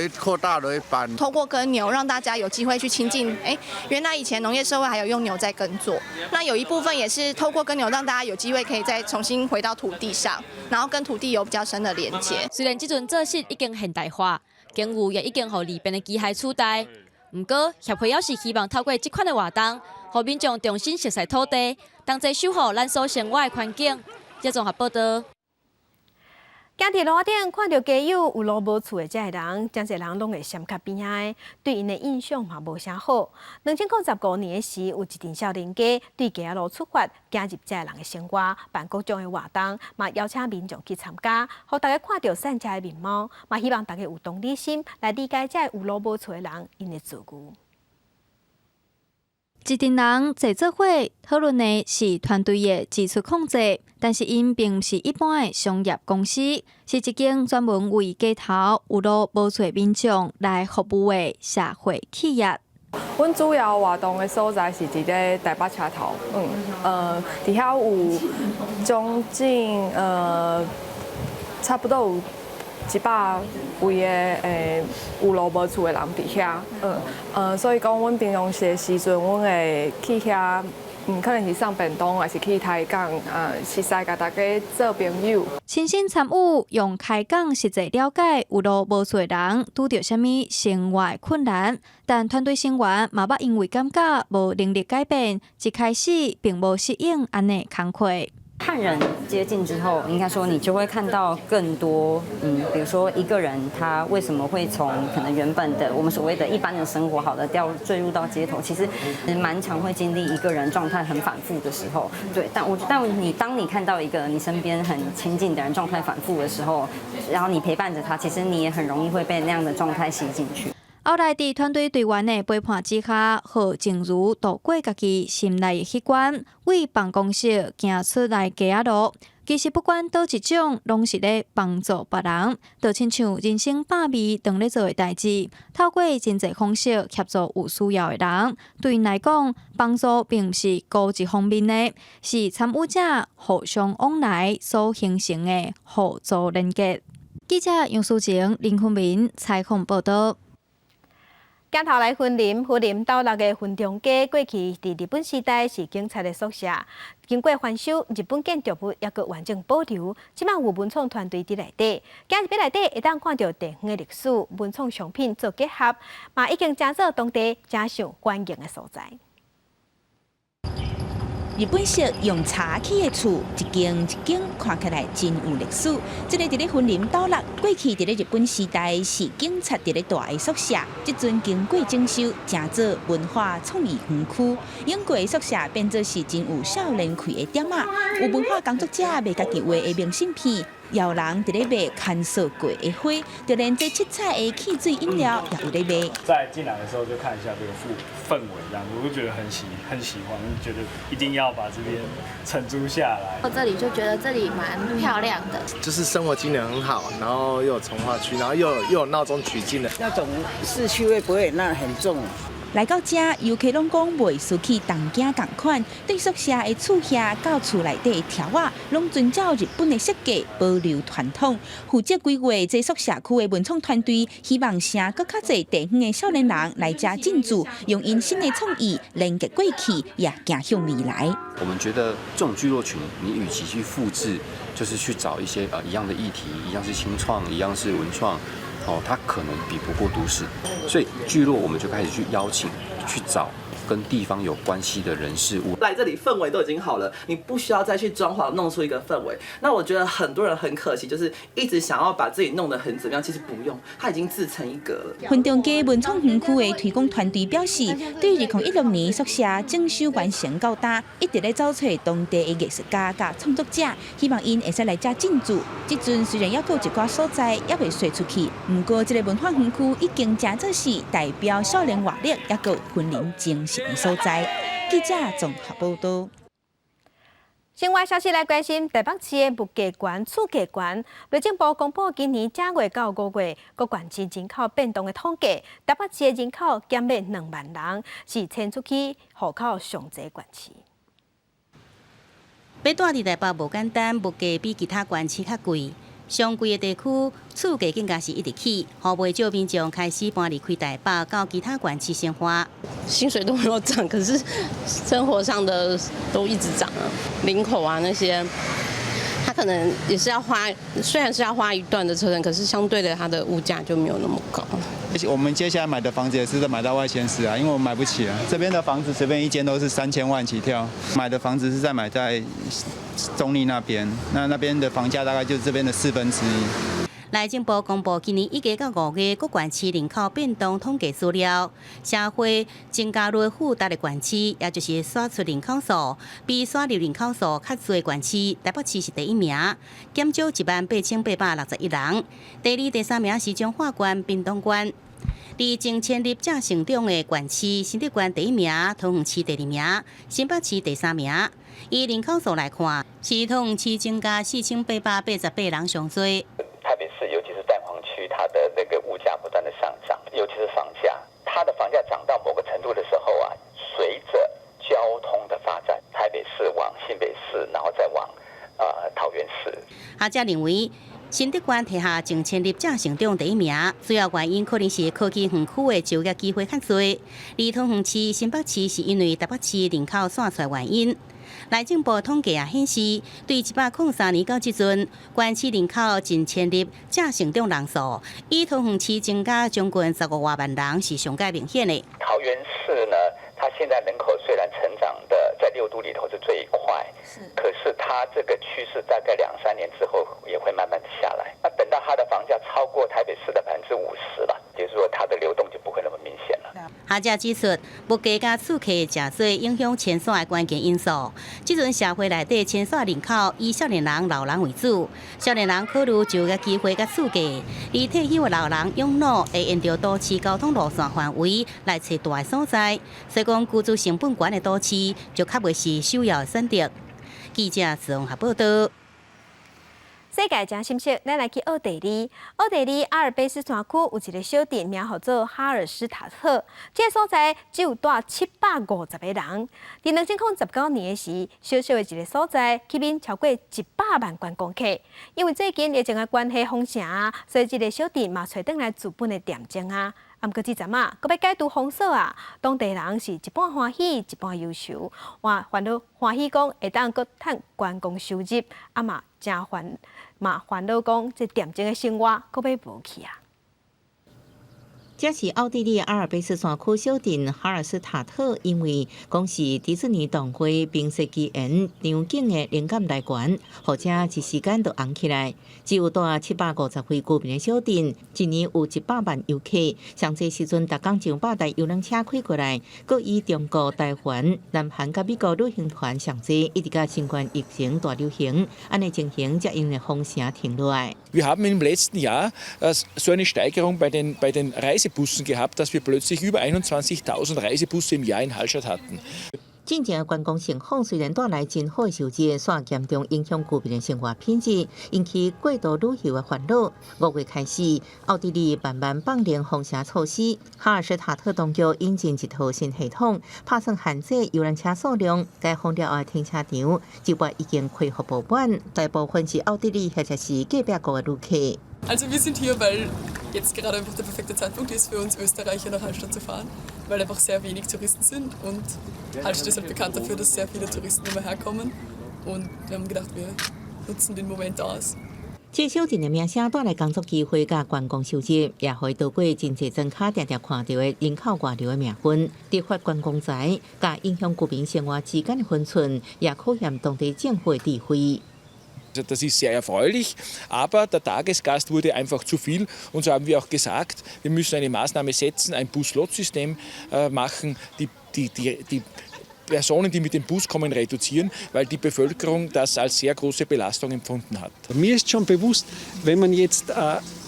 擴大來辦。透過耕牛，讓大家有機會去親近。哎，原來以前農業社會還有用牛在耕作。那有一部分也是透過耕牛，讓大家有機會可以再重新回到土地上，然後跟土地有比較深的連接。雖然這陣做穡已經現代化，耕牛也已經予利便的機械取代，毋過協會猶是希望透過這款的活動，予民眾重新熟悉土地，同齊守護咱所生活的環境。這綜合報道。行佇路仔頂，看著街友有路無厝的這个人，誠濟人攏會閃較邊仔的，對𪜶的印象嘛無啥好。2015年的時，有一陣少年家對街仔路出發，行入這个人的生活，辦各種的活動，嘛邀請民眾去參加，予大家看著散赤的面貌，嘛希望大家有同理心來理解這个有路無厝的人𪜶的遭遇。一陣人坐做伙討論的是團隊的支出控制，但是𪜶並毋是一般的商業公司，是一間專門為街頭有路無厝的民眾來服務的社會企業。阮主要活動的所在是佇咧台北車頭，佇遐有將近差不多有100位的有路無厝的人佇遐，所以講，阮平常時的時陣，阮會去遐，可能是送便當，還是去抬講，熟似共大家做朋友。親身參與，用開講實際了解有路無厝的人拄著啥物生活困難，但團隊成員嘛捌因為感覺無能力改變，一開始並無適應按呢工課。和人接近之後，應該說你就會看到更多，比如說一個人他為什麼會從可能原本的我們所謂的一般的生活，好的掉墜入到街頭，其實蠻常會經歷一個人狀態很反覆的時候，對，但當你看到一個你身邊很親近的人狀態反覆的時候，然後你陪伴着他，其實你也很容易會被那樣的狀態吸進去。後來，佇團隊隊員的陪伴之下，予靜茹渡過家己心內的彼關，為辦公室行出來街仔路。其實不管佗一種，攏是咧幫助別人，就親像人生百味當咧做的代誌，透過真濟方式協助有需要的人。對𪜶來講，幫助並毋是孤一方面的，是參與者互相往來所形成的互助連結。記者楊淑晴、林坤明採訪報導。鏡頭來雲林，雲林斗六的雲中街，過去佇日本時代是警察的宿舍，經過翻修，日本建築物猶閣完整保留。這馬有文創團隊佇內底，行入去內底會當看著地方的歷史、文創商品做結合，嘛已經成做當地誠受歡迎的所在。日本式用柴起的厝，一間一間看起來真有歷史。這个佇咧雲林斗六，過去佇咧日本時代是警察佇咧蹛的宿舍，這陣經過整修，成做文化創意園區。用過的宿舍變做是真有少年氣的店仔，有文化工作者賣家己畫的明信片，也有人佇咧賣乾燥過的花，就連這七彩的汽水飲料也有咧賣。在進來的時候就看一下這個氛圍，這樣我就覺得很喜歡，覺得一定要把這邊承租下來。到這裡就覺得這裡蠻漂亮的，就是生活機能很好，然後又有重劃區，然後又有鬧中取靜的那種市區味不會那很重。來到這，遊客攏講袂輸去東京仝款，對宿舍的厝瓦到厝內底的柱仔，攏遵照日本的設計，保留傳統。負責規劃這宿舍區的文創團隊，希望請閣較濟地方的少年人來遮進駐，用𪜶新的創意連結過去，也行向未來。我們覺得這種聚落群，你與其去複製，就是去找一些一樣的議題，一樣是青創，一樣是文創。哦，它可能比不過都市，所以聚落我們就開始去邀請、去找跟地方有關係的人事物。來這裡氛圍都已經好了，你不需要再去裝潢弄出一個氛圍。那我覺得很多人很可惜，就是一直想要把自己弄得很怎麼樣，其實不用，它已經自成一格了。雲中街文創園區的推廣團隊表示，對2016年宿舍整修完成到今，一直咧找揣當地的藝術家佮創作者，希望𪜶會使來遮進駐。這陣雖然猶閣有一寡所在猶未稅出去，毋過這个文化園區已經成做是代表少年活力，猶閣雲林精神的所在。記者綜合報導。另外消息來關心，台北市的物價懸、厝價懸。內政部公布今年正月到五月各縣市人口變動的統計，台北市的人口減了2萬人，是遷出去戶口上濟縣市。欲蹛佇台北無簡單，物價比其他縣市較貴。上貴的地區，厝價更加是一直起，予袂少民眾開始搬離開台北，到其他縣市生活。薪水都沒有漲，可是生活上的都一直漲啊，林口啊那些，他可能也是要花，雖然是要花一段的車程，可是相對的，它的物價就沒有那麼高。我們接下來買的房子也是買到外縣市啊，因為我們買不起啊。這邊的房子隨便一間都是3000萬起跳，買的房子是在買在中壢那邊，那那邊的房價大概就是這邊的1/4。內政部公布今年1月到5月各縣市人口變動統計資料，社會增加率負值的縣市，也就是徙出人口數比徙入人口數較濟的縣市，台北市是第一名，減少18,861人。第二、第三名是彰化縣、屏東縣。佇淨遷入正成長的縣市，新竹縣第一名，桃園市第二名，新北市第三名。以人口數來看，是桃園市增加4888人上濟。台北市，尤其是蛋黃區，它的那個物價不斷的上漲，尤其是房價，它的房價漲到某個程度的時候啊，隨着交通的發展，台北市往新北市，然後再往桃園市。學者認為，新竹縣提下淨遷入正成長第一名，主要原因可能是科技園區的就業機會較濟。而桃園市、新北市是因為台北市人口散出來原因。內政部統計也顯示，對103年到這陣，縣市人口淨遷入正成長人數，以桃園市增加將近15外萬人是上蓋明顯的。桃園市呢，它現在人口雖然成長的在六都裡頭是最快，是，可是它這個趨勢大概兩三年之後也會慢慢的下來。那等到它的房價超過台北市的50%了，就是說它的流動就不會那麼明顯了。學者指出，物價佮厝客誠做影響遷徙的關鍵因素。這陣社會內底遷徙人口以少年人、老人為主，少年人考慮就業機會佮厝價，而退休的老人養老會沿著都市交通路線範圍來揣蹛的所在，所以講居住成本懸的都市就較袂是首要的選擇。記者綜合報道。世界真心息，咱來去奧地利。奧地利阿爾卑斯山區有一个小鎮，名號做哈爾斯塔特。這個所在只有蹛750個人。佇2019年的時，小小的一个所在，吸引超過100萬觀光客。因為最近疫情的關係封城，所以這个小鎮嘛揣轉來資本的恬靜啊。啊，毋過這陣啊，閣欲解除封鎖啊，當地人是一半歡喜，一半憂愁。哇，煩惱歡喜講會當閣趁觀光收入，啊嘛誠煩嘛煩惱講這恬靜的生活閣欲無去啊。這是奧地利阿爾卑斯山區小鎮哈爾斯塔特，因為講是迪士尼動畫《冰雪奇緣》場景的靈感來源，予遮一時間就紅起來。只有蹛750位居民的小鎮，一年有100萬遊客。上濟時陣，逐工上百台遊覽車開過來，閣以中國、台灣、南韓佮美國旅行團上濟，一直到新冠疫情大流行，按呢情形才因為封城停落來。 Wir haben im letzten Jahr so eine Steigerung bei den Reisebussen gehabt, dass wir plötzlich über 21.000 Reisebusse im Jahr in Hallstatt hatten. 進前觀光盛況雖然帶來真好的收入，卻嚴重影響居民的生活品質，引起過度旅遊的煩惱。5月開始，奧地利慢慢放寬封城措施，哈爾斯塔特當局引進一套新系統，拍算限制遊覽車數量。解封了後的停車場，這擺已經恢復爆滿，大部分是奧地利或者是隔壁國的旅客。 Also wir sind hier, weil jetzt gerade einfach der perfekte Zeitpunkt ist für uns Österreicher, nach Hallstatt zu fahren, weil einfach sehr wenig Touristen sind und Hallstatt ist halt bekannt dafür, dass sehr viele Touristen immer herkommen, und wir haben gedacht, wir nutzen den Moment aus. 這小鎮的名聲帶來工作機會佮觀光收入，也予伊逃過真濟莊跤定定看著的人口外流的命運。得發觀光財，佮影響居民生活之間的分寸，也考驗當地政府的智慧。 Das ist sehr erfreulich, aber der Tagesgast wurde einfach zu viel und so haben wir auch gesagt, wir müssen eine Maßnahme setzen, ein Bus-Lot-System machen, die Personen, die mit dem Bus kommen, reduzieren, weil die Bevölkerung das als sehr große Belastung empfunden hat. Mir ist schon bewusst, wenn man jetzt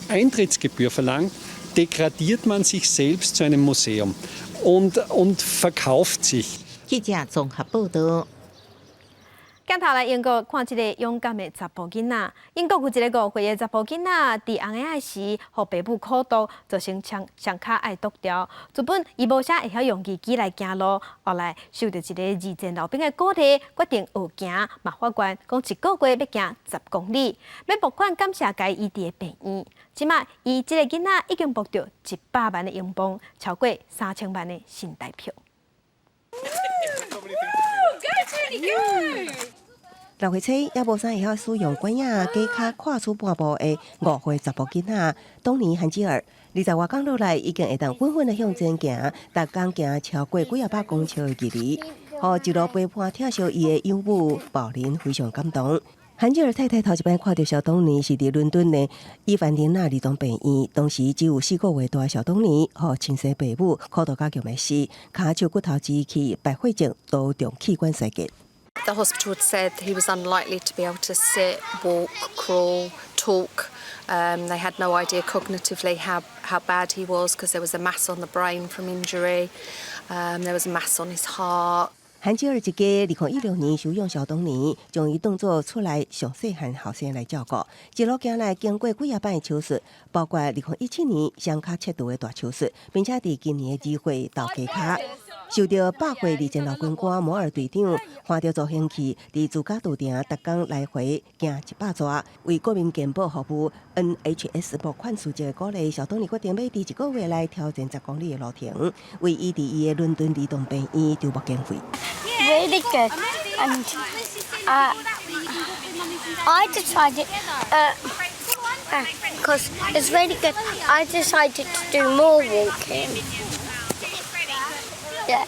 Eintrittsgebühr verlangt, degradiert man sich selbst zu einem Museum und verkauft sich. 記者綜合報道。今鏡頭來英國看這個勇敢的查埔囡仔。英國有一個5歲的查埔囡仔，佇紅仔時，予爸母苦毒，造成雙雙跤愛剁掉。原本伊無啥會曉用義肢來行路，後來受著一個二戰老兵的鼓勵，決定學行，嘛發願講一個月欲行10公里，欲募款感謝共伊醫治的病院。這馬伊這個囡仔已經募著100萬的英鎊，超過3000萬的新台票。 6月初，猶無啥會曉使用拐仔，加跤跨出半步的5歲查埔囡仔，東尼韓吉爾，20外工落來，已經會當穩穩的向前行，逐工行超過幾仔百公尺的距離，予一路陪伴疼惜伊的養母寶琳非常感動。韓吉爾太太頭一擺看著小東尼是佇倫敦的伊凡琳娜兒童病院，當時只有4個月大的小東尼，予親生爸母苦毒甲強欲死，跤手骨頭支起，敗血症多重器官衰竭。 The hospital said he was unlikely to be able to sit, walk, crawl, talk. They had no idea cognitively how bad he was because there was a mass on the brain from injury. There was a mass on his heart. 韓吉爾一家2016年收養小東尼，將伊當做厝內上細漢後生來照顧，一路行來經過幾仔擺手術，包括2017年雙跤切除的大手術，並且佇今年的2月鬥雞跤。受著100歲二戰老軍官摩爾隊長換著助行器，佇自家賭場逐工來回行100逝，為國民健保服務 NHS 募款募集的鼓勵，小東尼決定欲佇一個月內挑戰10公里的路程，為醫治伊的倫敦兒童病院籌募經費。 Really good, and I decided, because it's really good. I decided to do more walking. Yeah.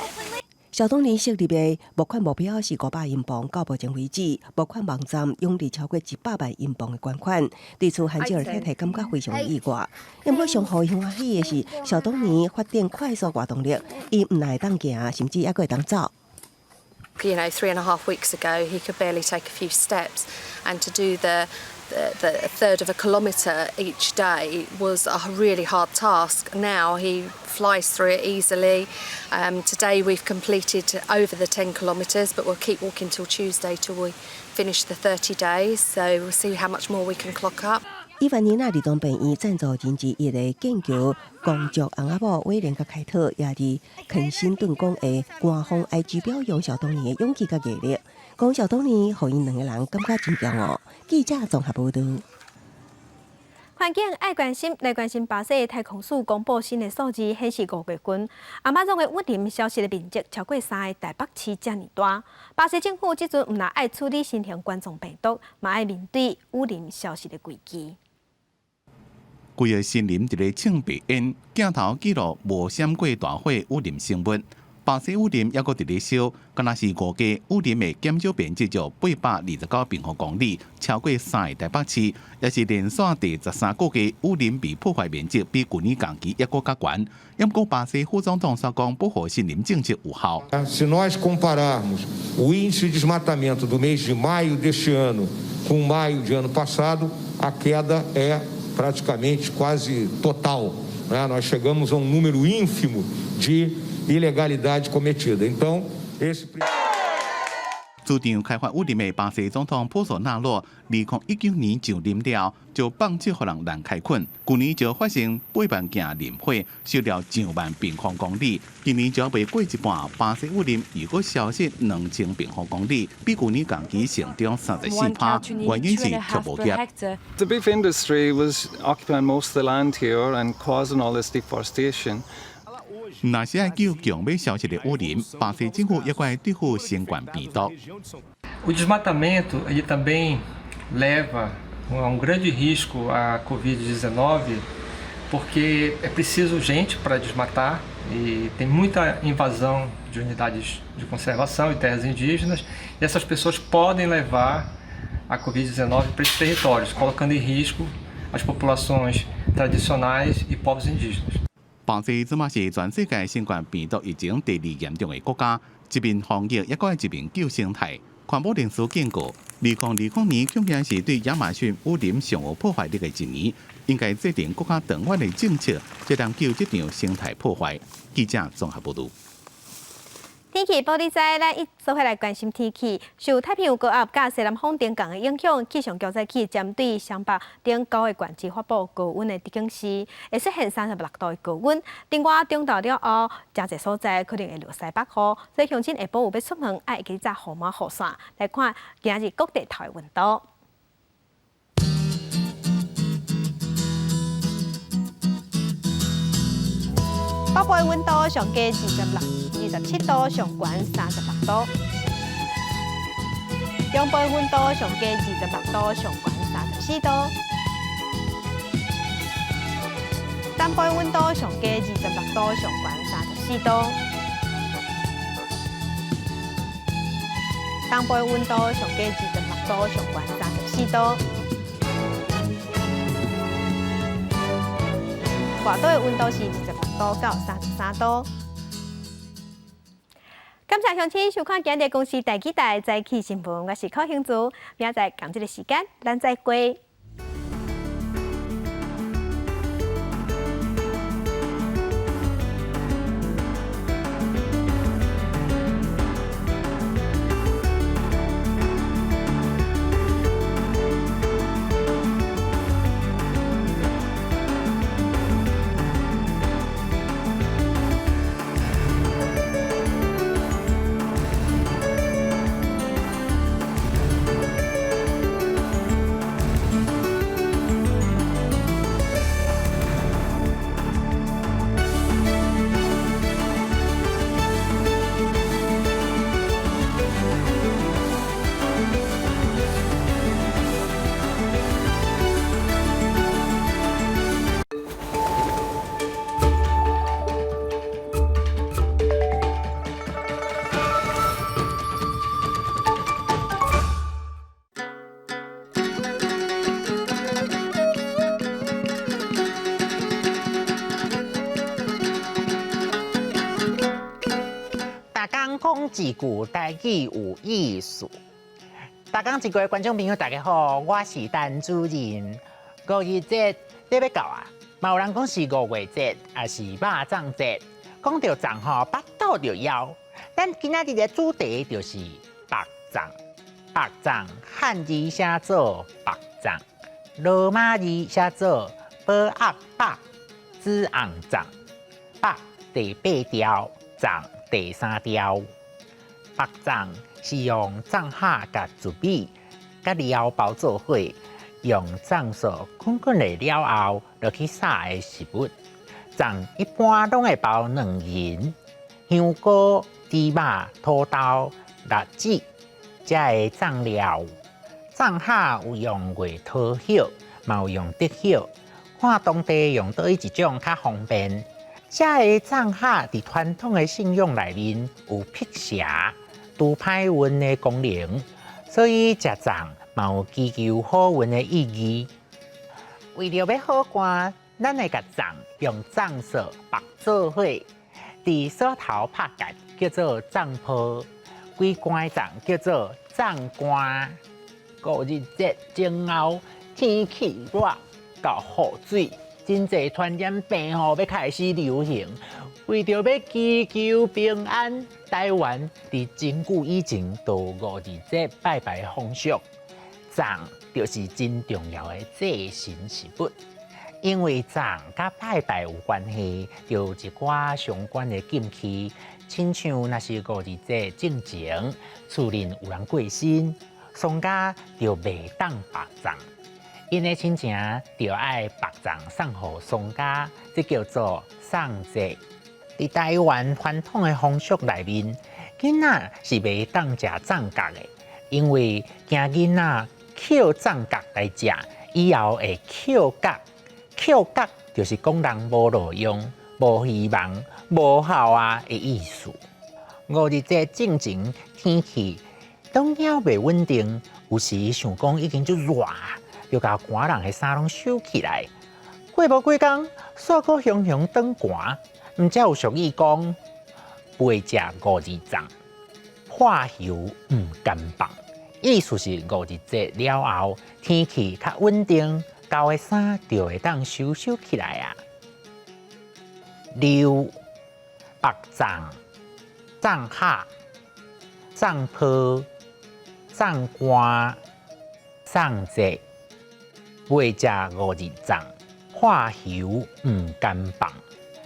小東尼設立的募款目標是500英鎊，到目前為止，募款網站湧入超過100萬英鎊的捐款。對此，韓吉爾太太感覺非常意外。不過，上予伊歡喜的是，小東尼發展快速活動力，伊毋但會當行，甚至猶閣會當走。 3.5 weeks ago, he could barely take a few steps, and to do the third of a kilometre each day was a really hard task. Now he flies through it easily. Today we've completed over the 10 kilometres, but we'll keep walking till Tuesday till we finish the 30 days. So we'll see how much more we can clock up. 伊凡尼娜兒童病院贊助人之一的劍橋公爵翁仔某威廉佮凱特，也佇肯辛頓宮的官方 IG 表揚小東尼的勇氣佮毅力，講小東尼予𪜶兩個人感覺真驕傲。記者綜合報導。環境愛關心，來關心巴西的太空署公布新的數字，顯示5月份亞馬遜的雨林消失的面積超過三个台北市遮爾大。巴西政府這陣毋但愛處理新型冠狀病毒，嘛愛面對雨林消失的危機。規个森林佇咧衝白煙，鏡頭記錄無閃過大火雨林生物。巴西雨林猶閣佇咧燒，敢若是5月雨林的減少面積就829平方公里，超過三个台北市，也是連續第13個月雨林被破壞面積比舊年同期猶閣較懸。毋過巴西副總統煞講保護森林政策有效。 Se nós compararmos o índice de desmatamento do mês de maio deste ano com maio de ano passado, a queda é praticamente quase total, né? Nós chegamos a um número ínfimo de ilegalidade cometida. Então, esse 主張開發雨林的巴西總統波索納洛，2019年上任了，就放手予人濫開墾。舊年就發生8萬件林火，燒掉上萬平方公里。今年就猶未過一半，巴西雨林又閣消失2000平方公里，比舊年同期成長34%。原因是畜牧業。 The beef industry was occupying most of the land here and causing all this deforestation. 若是愛救強欲消失的雨林，巴西政府猶閣愛對付新冠病毒。 O desmatamento ele também leva a um grande risco a Covid-19, porque é preciso gente para desmatar e tem muita invasão de unidades de conservação e terras indígenas, e essas pessoas podem levar a Covid-19 para esses territórios, colocando em risco as populações tradicionais e povos indígenas. 巴西這馬是全世界新冠病毒疫情第二嚴重的國家，一面防疫，猶閣愛一面救生態。環保人士警告，2020年恐驚是對亞馬遜雨林上有破壞力的一年，應該制定閣較長遠的政策，才能救這場生態破壞。記者綜合報導。天氣報你知，咱一做伙來關心天氣。受太平洋高壓佮西南風登港的影響，氣象局早起針對雙北等九个縣市發布高溫的提警示，會出現36度的高溫。另外，中晝了後，誠濟所在可能會落西北雨，所以鄉親下晡有欲出門，愛會記帶雨帽雨傘。來看今日各地頭的溫度。北部的溫度上低26、27度，上懸36度。中部的溫度上低26度，上懸34度。南部的溫度上低26度，上懸34度。東部的溫度上低26度，上懸34度。外島的溫度是26度到33度。感謝鄉親收看今日公視台語台早起新聞，我是柯興珠，明仔載仝這个時間，咱再會。講一句台語有意思。逐工一句的觀眾朋友，大家好，我是陳主任。五二節欲到啊，嘛有人講是五月節，抑是肉粽節。講著粽吼，腹肚就枵。咱今仔日的主題就是縛粽。縛粽漢字寫做縛粽，羅馬字寫做寶鴨縛子紅粽。縛第八調，粽第三調。縛粽是用粽葉佮糯米佮料包做伙，用粽索綑綑的了後，落去炒的食物。粽一般攏會包卵仁、香菇、芝麻、土豆、栗子，這个粽料。粽葉有用月桃葉，嘛有用竹葉，看當地用佗一種較方便。這个粽葉佇傳統的信仰內面有辟邪、除歹運的功能，所以食粽嘛有祈求好運的意義。為著欲好寒，咱會共粽用粽索縛做伙，佇鎖頭拍結叫做粽泡，規罐粽叫做粽罐。五日節前後天氣熱到雨水，真濟傳染病吼欲開始流行。為著欲祈求平安，台灣佇真久以前就有五日節拜拜風俗，粽就是真重要的祭神食物。因為粽佮拜拜有關係，就有一寡相關的禁忌，親像若是五日節進前，厝內有人過身，喪家就袂當縛粽，𪜶的親情就愛縛粽送予喪家，這叫做送節。佇台灣傳統的風俗內面，囡仔是袂當食粽角的，因為驚囡仔抾粽角來食，以後會抾角。抾角就是講人無路用、無希望、無效啊的意思。五日節進前天氣攏猶袂穩定，有時想講已經足熱，就共寒人的衫攏收起來。過無幾工，煞閣雄雄轉寒。毋才有俗語講，袂食五日粽，破油毋甘放。意思是五日節了後，天氣較穩定，舊的衫就會當收收起來啊。六縛粽，送客、送破、送官、送節。袂食五仁粽，化油毋甘放。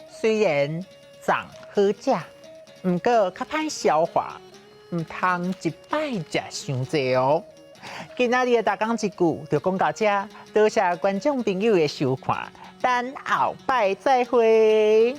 雖然粽好食，毋過較歹消化，毋通一擺食傷濟哦。今仔日的逐工一句就講到這，多謝觀眾朋友的收看，咱後擺再會。